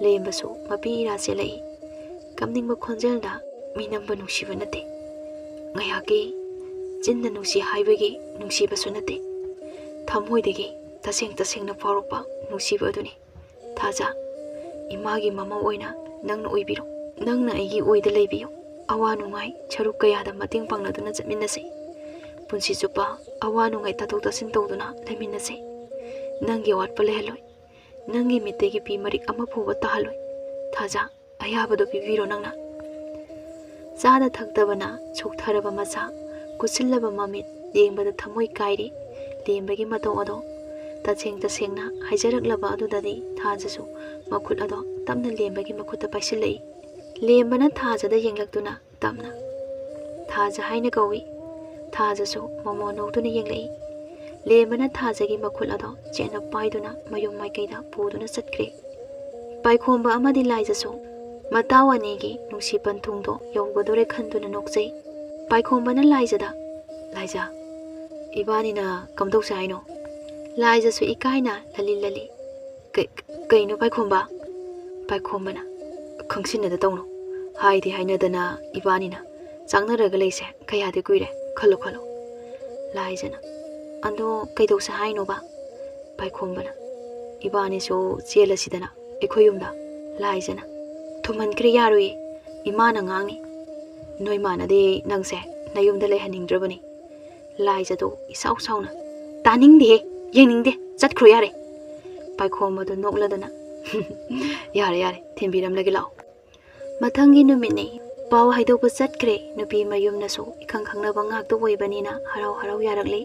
ꯂꯦꯝꯕꯁꯨ ꯃꯄꯤ ꯏꯔꯥ ꯆꯦꯜꯂꯛꯏ꯫ ꯀꯞꯅꯤꯡꯕ ꯈꯣꯟꯖꯦꯜꯗ, "ꯃꯤꯅꯝꯕ ꯅꯨꯡꯁꯤꯕ ꯅꯠꯇꯦ꯫ ꯉꯥꯏꯍꯥꯛꯀꯤ ꯆꯤꯟꯅ ꯅꯨꯡꯁꯤ ꯍꯥꯏꯕꯒꯤ ꯅꯨꯡꯁꯤꯕꯁꯨ ꯅꯠꯇꯦ꯫ ꯊꯃꯣꯏꯗꯒꯤ ꯇꯁꯦꯡ ꯇꯁꯦꯡꯅ ꯐꯥꯎꯔꯛꯄ ꯅꯨꯡꯁꯤꯕ ꯑꯗꯨꯅꯤ꯫ ꯊꯥꯖ, ꯏꯃꯥꯒꯤ ꯃꯃꯧ ꯑꯣꯏꯅ ꯅꯪꯅ ꯑꯣꯏꯕꯤꯔꯣ꯫ ꯅꯪꯅ ꯑꯩꯒꯤ ꯑꯣꯏꯗ ꯂꯩꯕꯤꯌꯨ꯫ ꯑꯋꯥ ꯅꯨꯡꯉꯥꯏ ꯁꯔꯨꯛ ꯀꯌꯥꯗ ꯃꯇꯦꯡ ꯄꯥꯡꯅꯗꯨꯅ ꯆꯠꯃꯤꯟꯅꯁꯤ꯫ ꯄꯨꯟꯁꯤ ꯆꯨꯞꯄ ꯑꯋꯥ ꯅꯨꯡꯉꯥꯏ ꯇꯥꯊꯣꯛ ꯇꯥꯁꯤꯟ ꯇꯧꯗꯨꯅ ꯂꯩꯃꯤꯟꯅꯁꯤ꯫ ꯅꯪꯒꯤ ꯑꯋꯥꯠꯄ ꯂꯩꯍꯜꯂꯣꯏ꯫ ꯅꯪꯒꯤ ꯃꯤꯠꯇꯒꯤ ꯄꯤ ꯃꯔꯤꯛ ꯑꯃ ꯐꯥꯎꯕ ꯇꯥꯍꯜꯂꯣꯏ꯫ ꯊꯥꯖ, ꯑꯌꯥꯕꯗꯣ ꯄꯤꯕꯤꯔꯣ ꯅꯪꯅ꯫" ꯆꯥꯗ ꯊꯛꯇꯕꯅ ꯁꯣꯛꯊꯔꯕ ꯃꯁꯥ, ꯀꯨꯠꯁꯤꯜꯂꯕ ꯃꯃꯤꯠ, ꯌꯦꯡꯕꯗ ꯊꯃꯣꯏ ꯀꯥꯏꯔꯤ꯫ ꯂꯦꯝꯕꯒꯤ ꯃꯇꯧ ꯑꯗꯣ ꯇꯁꯦꯡ ꯇꯁꯦꯡꯅ ꯍꯥꯏꯖꯔꯛꯂꯕ ꯑꯗꯨꯗꯗꯤ ꯊꯥꯖꯁꯨ ꯃꯈꯨꯠ ꯑꯗꯣ ꯇꯞꯅ ꯂꯦꯝꯕꯒꯤ ꯃꯈꯨꯠꯇ ꯄꯥꯏꯁꯤꯜꯂꯛꯏ꯫ ꯂꯦꯝꯕꯅ ꯊꯥꯖꯗ ꯌꯦꯡꯂꯛꯇꯨꯅ ꯇꯞꯅ, "ꯊꯥꯖ" ꯍꯥꯏꯅ ꯀꯧꯏ꯫ ꯊꯥꯖꯁꯨ ꯃꯣꯃꯣ ꯅꯣꯛꯇꯨꯅ ꯌꯦꯡꯂꯛꯏ꯫ ꯂꯦꯝꯕꯅ ꯊꯥꯖꯒꯤ ꯃꯈꯨꯠ ꯑꯗꯣ ꯆꯦꯠꯅ ꯄꯥꯏꯗꯨꯅ ꯃꯌꯨꯝ ꯃꯥꯏꯀꯩꯗ ꯄꯨꯗꯨꯅ ꯆꯠꯈ꯭ꯔꯦ꯫ ꯄꯥꯏꯈꯣꯝꯕ ꯑꯃꯗꯤ ꯂꯥꯏꯖꯁꯨ ꯃꯇꯥꯎ ꯑꯅꯤꯒꯤ ꯅꯨꯡꯁꯤ ꯄꯟꯊꯨꯡꯗꯣ ꯌꯧꯒꯗꯧꯔꯦ ꯈꯟꯗꯨꯅ ꯅꯣꯛꯆꯩ꯫ ꯄꯥꯏꯈꯣꯝꯕꯅ ꯂꯥꯏꯖꯗ, "ꯂꯥꯏꯖ, ꯏꯕꯥꯅꯤꯅ ꯀꯝꯗꯧꯁꯦ ꯍꯥꯏꯅꯣ?" ꯂꯥꯏꯖꯁꯨ ꯏꯀꯥꯏꯅ ꯂꯂꯤ ꯂꯂꯤ, "ꯀꯩ-, ꯀꯩꯅꯣ ꯄꯥꯏꯈꯣꯝꯕ?" ꯄꯥꯏꯈꯣꯝꯕꯅ, "ꯈꯪꯁꯤꯟꯅꯗ ꯇꯧꯅꯣ꯫ ꯍꯥꯏꯗꯤ ꯍꯥꯏꯅꯗꯅ ꯏꯕꯥꯅꯤꯅ ꯆꯥꯡꯅꯔꯒ ꯂꯩꯁꯦ ꯀꯌꯥꯗꯤ ꯀꯨꯏꯔꯦ꯫ ꯈꯜꯂꯣ, ꯈꯜꯂꯣ꯫" ꯂꯥꯏꯖꯅ, "ꯑꯗꯣ ꯀꯩꯗꯧꯁꯦ ꯍꯥꯏꯅꯣꯕ?" ꯄꯥꯏꯈꯣꯝꯕꯅ, ꯏꯕꯥꯅꯤꯁꯨ ꯆꯦꯜꯂꯁꯤꯗꯅ ꯑꯩꯈꯣꯏ ꯌꯨꯝꯗ꯫ ꯂꯥꯏꯖꯅ, "ꯊꯨꯝꯍꯟꯈ꯭ꯔꯦ, ꯌꯥꯔꯣꯏꯌꯦ꯫ ꯏꯃꯥꯅ ꯉꯥꯡꯅꯤ꯫ ꯅꯣꯏ ꯃꯥꯅꯗꯤ ꯅꯪꯁꯦ ꯅꯌꯨꯝꯗ ꯂꯩꯍꯟꯅꯤꯡꯗ꯭ꯔꯕꯅꯤ꯫ ꯂꯥꯏꯖꯗꯣ ꯏꯁꯥꯎ ꯁꯥꯎꯅ, "ꯇꯥꯅꯤꯡꯗꯦꯍꯦ, ꯌꯦꯡꯅꯤꯡꯗꯦ, ꯆꯠꯈ꯭ꯔꯣ ꯌꯥꯔꯦ"꯫ ꯄꯥꯏꯈꯣꯝꯕꯗꯣ ꯅꯣꯛꯂꯗꯅ, "ꯌꯥꯔꯦ, ꯌꯥꯔꯦ, ꯊꯤꯟꯕꯤꯔꯝꯂꯒꯦ ꯂꯥꯛꯑꯣ"꯫ ꯃꯊꯪꯒꯤ ꯅꯨꯃꯤꯠꯅꯤ꯫ ꯄꯥꯎ ꯍꯥꯏꯗꯣꯛꯄ ꯆꯠꯈ꯭ꯔꯦ꯫ ꯅꯨꯄꯤ ꯃꯌꯨꯝꯅꯁꯨ ꯏꯈꯪ ꯈꯪꯅꯕ ꯉꯥꯛꯇ ꯑꯣꯏꯕꯅꯤꯅ ꯍꯔꯥꯎ ꯍꯔꯥꯎ ꯌꯥꯔꯛꯂꯦ꯫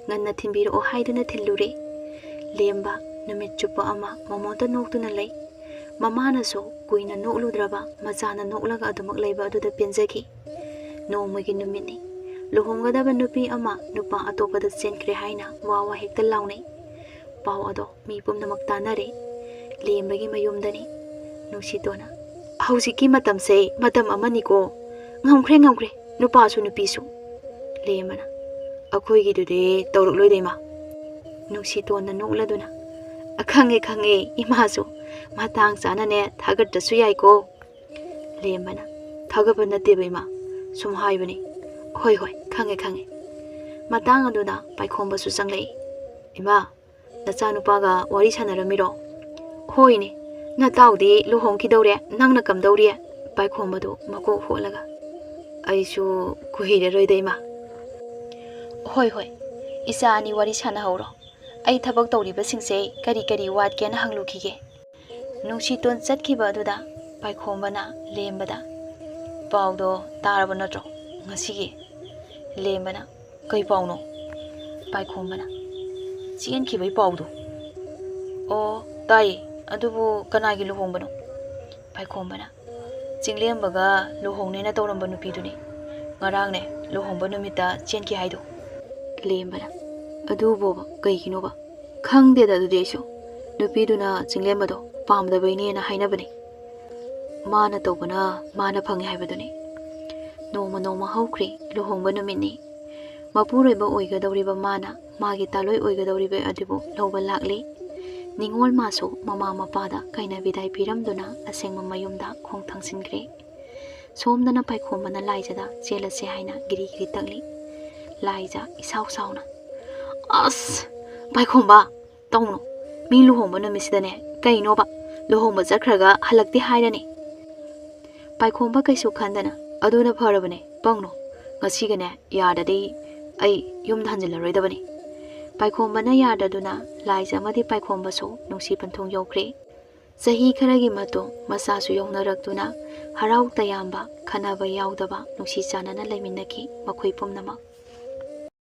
ꯉꯟꯅ ꯊꯤꯟꯕꯤꯔꯛꯑꯣ ꯍꯥꯏꯗꯨꯅ ꯊꯤꯜꯂꯨꯔꯦ꯫ ꯂꯦꯝꯕ ꯅꯨꯃꯤꯠ ꯆꯨꯞꯄ ꯑꯃ ꯃꯃꯣꯟꯇ ꯅꯣꯛꯇꯨꯅ ꯂꯩ꯫ ꯃꯃꯥꯅꯁꯨ ꯀꯨꯏꯅ ꯅꯣꯛꯂꯨꯗ꯭ꯔꯕ ꯃꯆꯥꯅ ꯅꯣꯛꯂꯒ ꯑꯗꯨꯃꯛ ꯂꯩꯕ ꯑꯗꯨꯗ ꯄꯦꯟꯖꯈꯤ꯫ ꯅꯣꯡꯃꯒꯤ ꯅꯨꯃꯤꯠꯅꯤ꯫ ꯂꯨꯍꯣꯡꯒꯗꯕ ꯅꯨꯄꯤ ꯑꯃ ꯅꯨꯄꯥ ꯑꯇꯣꯞꯄꯗ ꯆꯦꯟꯈ꯭ꯔꯦ ꯍꯥꯏꯅ ꯋꯥ ꯋꯥ ꯍꯦꯛꯇ ꯂꯥꯎꯅꯩ꯫ ꯄꯥꯎ ꯑꯗꯣ ꯃꯤ ꯄꯨꯝꯅꯃꯛ ꯇꯥꯅꯔꯦ꯫ ꯂꯦꯝꯕꯒꯤ ꯃꯌꯨꯝꯗꯅꯤ꯫ ꯅꯨꯡꯁꯤꯇꯣꯟꯅ, "ꯍꯧꯖꯤꯛꯀꯤ ꯃꯇꯝꯁꯦ ꯃꯇꯝ ꯑꯃꯅꯤꯀꯣ꯫ ꯉꯝꯈ꯭ꯔꯦ, ꯉꯝꯈ꯭ꯔꯦ, ꯅꯨꯄꯥꯁꯨ ꯅꯨꯄꯤꯁꯨ"꯫ ꯂꯦꯝꯕꯅ, "ꯑꯩꯈꯣꯏꯒꯤꯗꯨꯗꯤ ꯇꯧꯔꯛꯂꯣꯏꯗ, ꯏꯃꯥ"꯫ ꯅꯨꯡꯁꯤꯇꯣꯟꯅ ꯅꯣꯛꯂꯗꯨꯅ, "ꯈꯪꯉꯦ, ꯈꯪꯉꯦ, ꯏꯃꯥꯁꯨ ꯃꯇꯥꯡ ꯆꯥꯅꯅꯦ ꯊꯥꯒꯠꯇ꯭ꯔꯁꯨ ꯌꯥꯏꯀꯣ"꯫ ꯂꯦꯝꯕꯅ, "ꯊꯥꯒꯠꯄ ꯅꯠꯇꯦꯕ, ꯏꯃꯥ, ꯁꯨꯝ ꯍꯥꯏꯕꯅꯤ"꯫ "ꯍꯣꯏ, ꯍꯣꯏ, ꯈꯪꯉꯦ, ꯈꯪꯉꯦ"꯫ ꯃꯇꯥꯡ ꯑꯗꯨꯗ ꯄꯥꯏꯈꯣꯝꯕꯁꯨ ꯆꯪꯂꯛꯏ꯫ "ꯏꯃꯥ, ꯅꯆꯥꯅꯨꯄꯥꯒ ꯋꯥꯔꯤ ꯁꯥꯟꯅꯔꯝꯃꯤꯔꯣ?" "ꯍꯣꯏꯅꯦ, ꯅꯇꯥꯎꯗꯤ ꯂꯨꯍꯣꯡꯈꯤꯗꯧꯔꯦ, ꯅꯪꯅ ꯀꯝꯗꯧꯔꯤ?" ꯄꯥꯏꯈꯣꯝꯕꯗꯨ ꯃꯀꯣꯛ ꯍꯣꯠꯂꯒ, "ꯑꯩꯁꯨ ꯀꯨꯏꯔꯔꯣꯏꯗ, ꯏꯃꯥ"꯫ "ꯍꯣꯏ, ꯍꯣꯏ, ꯏꯆꯥ ꯑꯅꯤ ꯋꯥꯔꯤ ꯁꯥꯟꯅꯍꯧꯔꯣ꯫ ꯑꯩ ꯊꯕꯛ ꯇꯧꯔꯤꯕꯁꯤꯡꯁꯦ ꯀꯔꯤ ꯀꯔꯤ ꯋꯥꯠꯀꯦꯅ ꯍꯪꯂꯨꯈꯤꯒꯦ"꯫ ꯅꯨꯡꯁꯤꯇꯣꯟ ꯆꯠꯈꯤꯕ ꯑꯗꯨꯗ ꯄꯥꯏꯈꯣꯝꯕꯅ ꯂꯦꯝꯕꯗ, "ꯄꯥꯎꯗꯣ ꯇꯥꯔꯕ ꯅꯠꯇ꯭ꯔꯣ ꯉꯁꯤꯒꯤ?" ꯂꯦꯝꯕꯅ, "ꯀꯩ ꯄꯥꯎꯅꯣ?" ꯄꯥꯏꯈꯣꯝꯕꯅ, "ꯆꯦꯟꯈꯤꯕꯩ ꯄꯥꯎꯗꯣ"꯫ "ꯑꯣ, ꯇꯥꯏꯌꯦ꯫ ꯑꯗꯨꯕꯨ ꯀꯅꯥꯒꯤ ꯂꯨꯍꯣꯡꯕꯅꯣ?" ꯄꯥꯏꯈꯣꯝꯕꯅ, "ꯆꯤꯡꯂꯦꯝꯕꯒ ꯂꯨꯍꯣꯡꯅꯦꯅ ꯇꯧꯔꯝꯕ ꯅꯨꯄꯤꯗꯨꯅꯤ꯫ ꯉꯔꯥꯡꯅꯦ, ꯂꯨꯍꯣꯡꯕ ꯅꯨꯃꯤꯠꯇ ꯆꯦꯟꯈꯤ ꯍꯥꯏꯗꯣ"꯫ ꯂꯦꯝꯕꯅ, "ꯑꯗꯨꯕꯣꯕ ꯀꯩꯒꯤꯅꯣꯕ? ꯈꯪꯗꯦꯗ ꯑꯗꯨꯗꯤ ꯑꯩꯁꯨ꯫ ꯅꯨꯄꯤꯗꯨꯅ ꯆꯤꯡꯂꯦꯝꯕꯗꯣ ꯄꯥꯝꯗꯕꯩꯅꯦꯅ ꯍꯥꯏꯅꯕꯅꯦ꯫ ꯃꯥꯅ ꯇꯧꯕꯅ ꯃꯥꯅ ꯐꯪꯉꯦ ꯍꯥꯏꯕꯗꯨꯅꯤ"꯫ ꯅꯣꯡꯃ ꯅꯣꯡꯃ ꯍꯧꯈ꯭ꯔꯦ꯫ ꯂꯨꯍꯣꯡꯕ ꯅꯨꯃꯤꯠꯅꯤ꯫ ꯃꯄꯨꯔꯣꯏꯕ ꯑꯣꯏꯒꯗꯧꯔꯤꯕ ꯃꯥꯅ ꯃꯥꯒꯤ ꯇꯥꯂꯣꯏ ꯑꯣꯏꯒꯗꯧꯔꯤꯕ ꯑꯗꯨꯕꯨ ꯂꯧꯕ ꯂꯥꯛꯂꯤ꯫ ꯅꯤꯉꯣꯜ ꯃꯥꯁꯨ ꯃꯃꯥ ꯃꯄꯥꯗ ꯀꯥꯏꯅ ꯕꯤꯗꯥꯏ ꯄꯤꯔꯝꯗꯨꯅ ꯑꯁꯦꯡꯕ ꯃꯌꯨꯝꯗ ꯈꯣꯡ ꯊꯥꯡꯖꯤꯟꯈ꯭ꯔꯦ꯫ ꯁꯣꯝꯗꯅ ꯄꯥꯏꯈꯣꯝꯕꯅ ꯂꯥꯏꯖꯗ ꯆꯦꯜꯂꯁꯦ ꯍꯥꯏꯅ ꯒꯤꯔꯤ ꯒꯤꯔꯤ ꯇꯛꯂꯤ꯫ ꯂꯥꯏꯖ ꯏꯁꯥꯎ ꯁꯥꯎꯅ, "ꯑꯁ, ꯄꯥꯏꯈꯣꯝꯕ, ꯇꯧꯅꯨ꯫ ꯃꯤ ꯂꯨꯍꯣꯡꯕ ꯅꯨꯃꯤꯠꯁꯤꯗꯅꯦ ꯀꯩꯅꯣꯕ, ꯂꯨꯍꯣꯡꯕ ꯆꯠꯈ꯭ꯔꯒ ꯍꯜꯂꯛꯇꯦ ꯍꯥꯏꯔꯅꯤ꯫ ꯄꯥꯏꯈꯣꯝꯕ ꯀꯩꯁꯨ ꯈꯟꯗꯅ, "ꯑꯗꯨꯅ ꯐꯔꯕꯅꯦ, ꯄꯪꯅꯣ꯫ ꯉꯁꯤꯒꯅꯦ ꯌꯥꯗꯗꯤ ꯑꯩ ꯌꯨꯝꯗ ꯍꯟꯖꯤꯜꯂꯔꯣꯏꯗꯕꯅꯤ"꯫ ꯄꯥꯏꯈꯣꯝꯕꯅ ꯌꯥꯗꯗꯨꯅ ꯂꯥꯏꯖ ꯑꯃꯗꯤ ꯄꯥꯏꯈꯣꯝꯕꯁꯨ ꯅꯨꯡꯁꯤ ꯄꯟꯊꯨꯡ ꯌꯧꯈ꯭ꯔꯦ꯫ ꯆꯍꯤ ꯈꯔꯒꯤ ꯃꯇꯨꯡ ꯃꯆꯥꯁꯨ ꯌꯥꯎꯅꯔꯛꯇꯨꯅ ꯍꯔꯥꯎ ꯇꯌꯥꯝꯕ, ꯈꯠꯅꯕ ꯌꯥꯎꯗꯕ ꯅꯨꯡꯁꯤ ꯆꯥꯟꯅꯅ ꯂꯩꯃꯤꯟꯅꯈꯤ ꯃꯈꯣꯏ ꯄꯨꯝꯅꯃꯛ꯫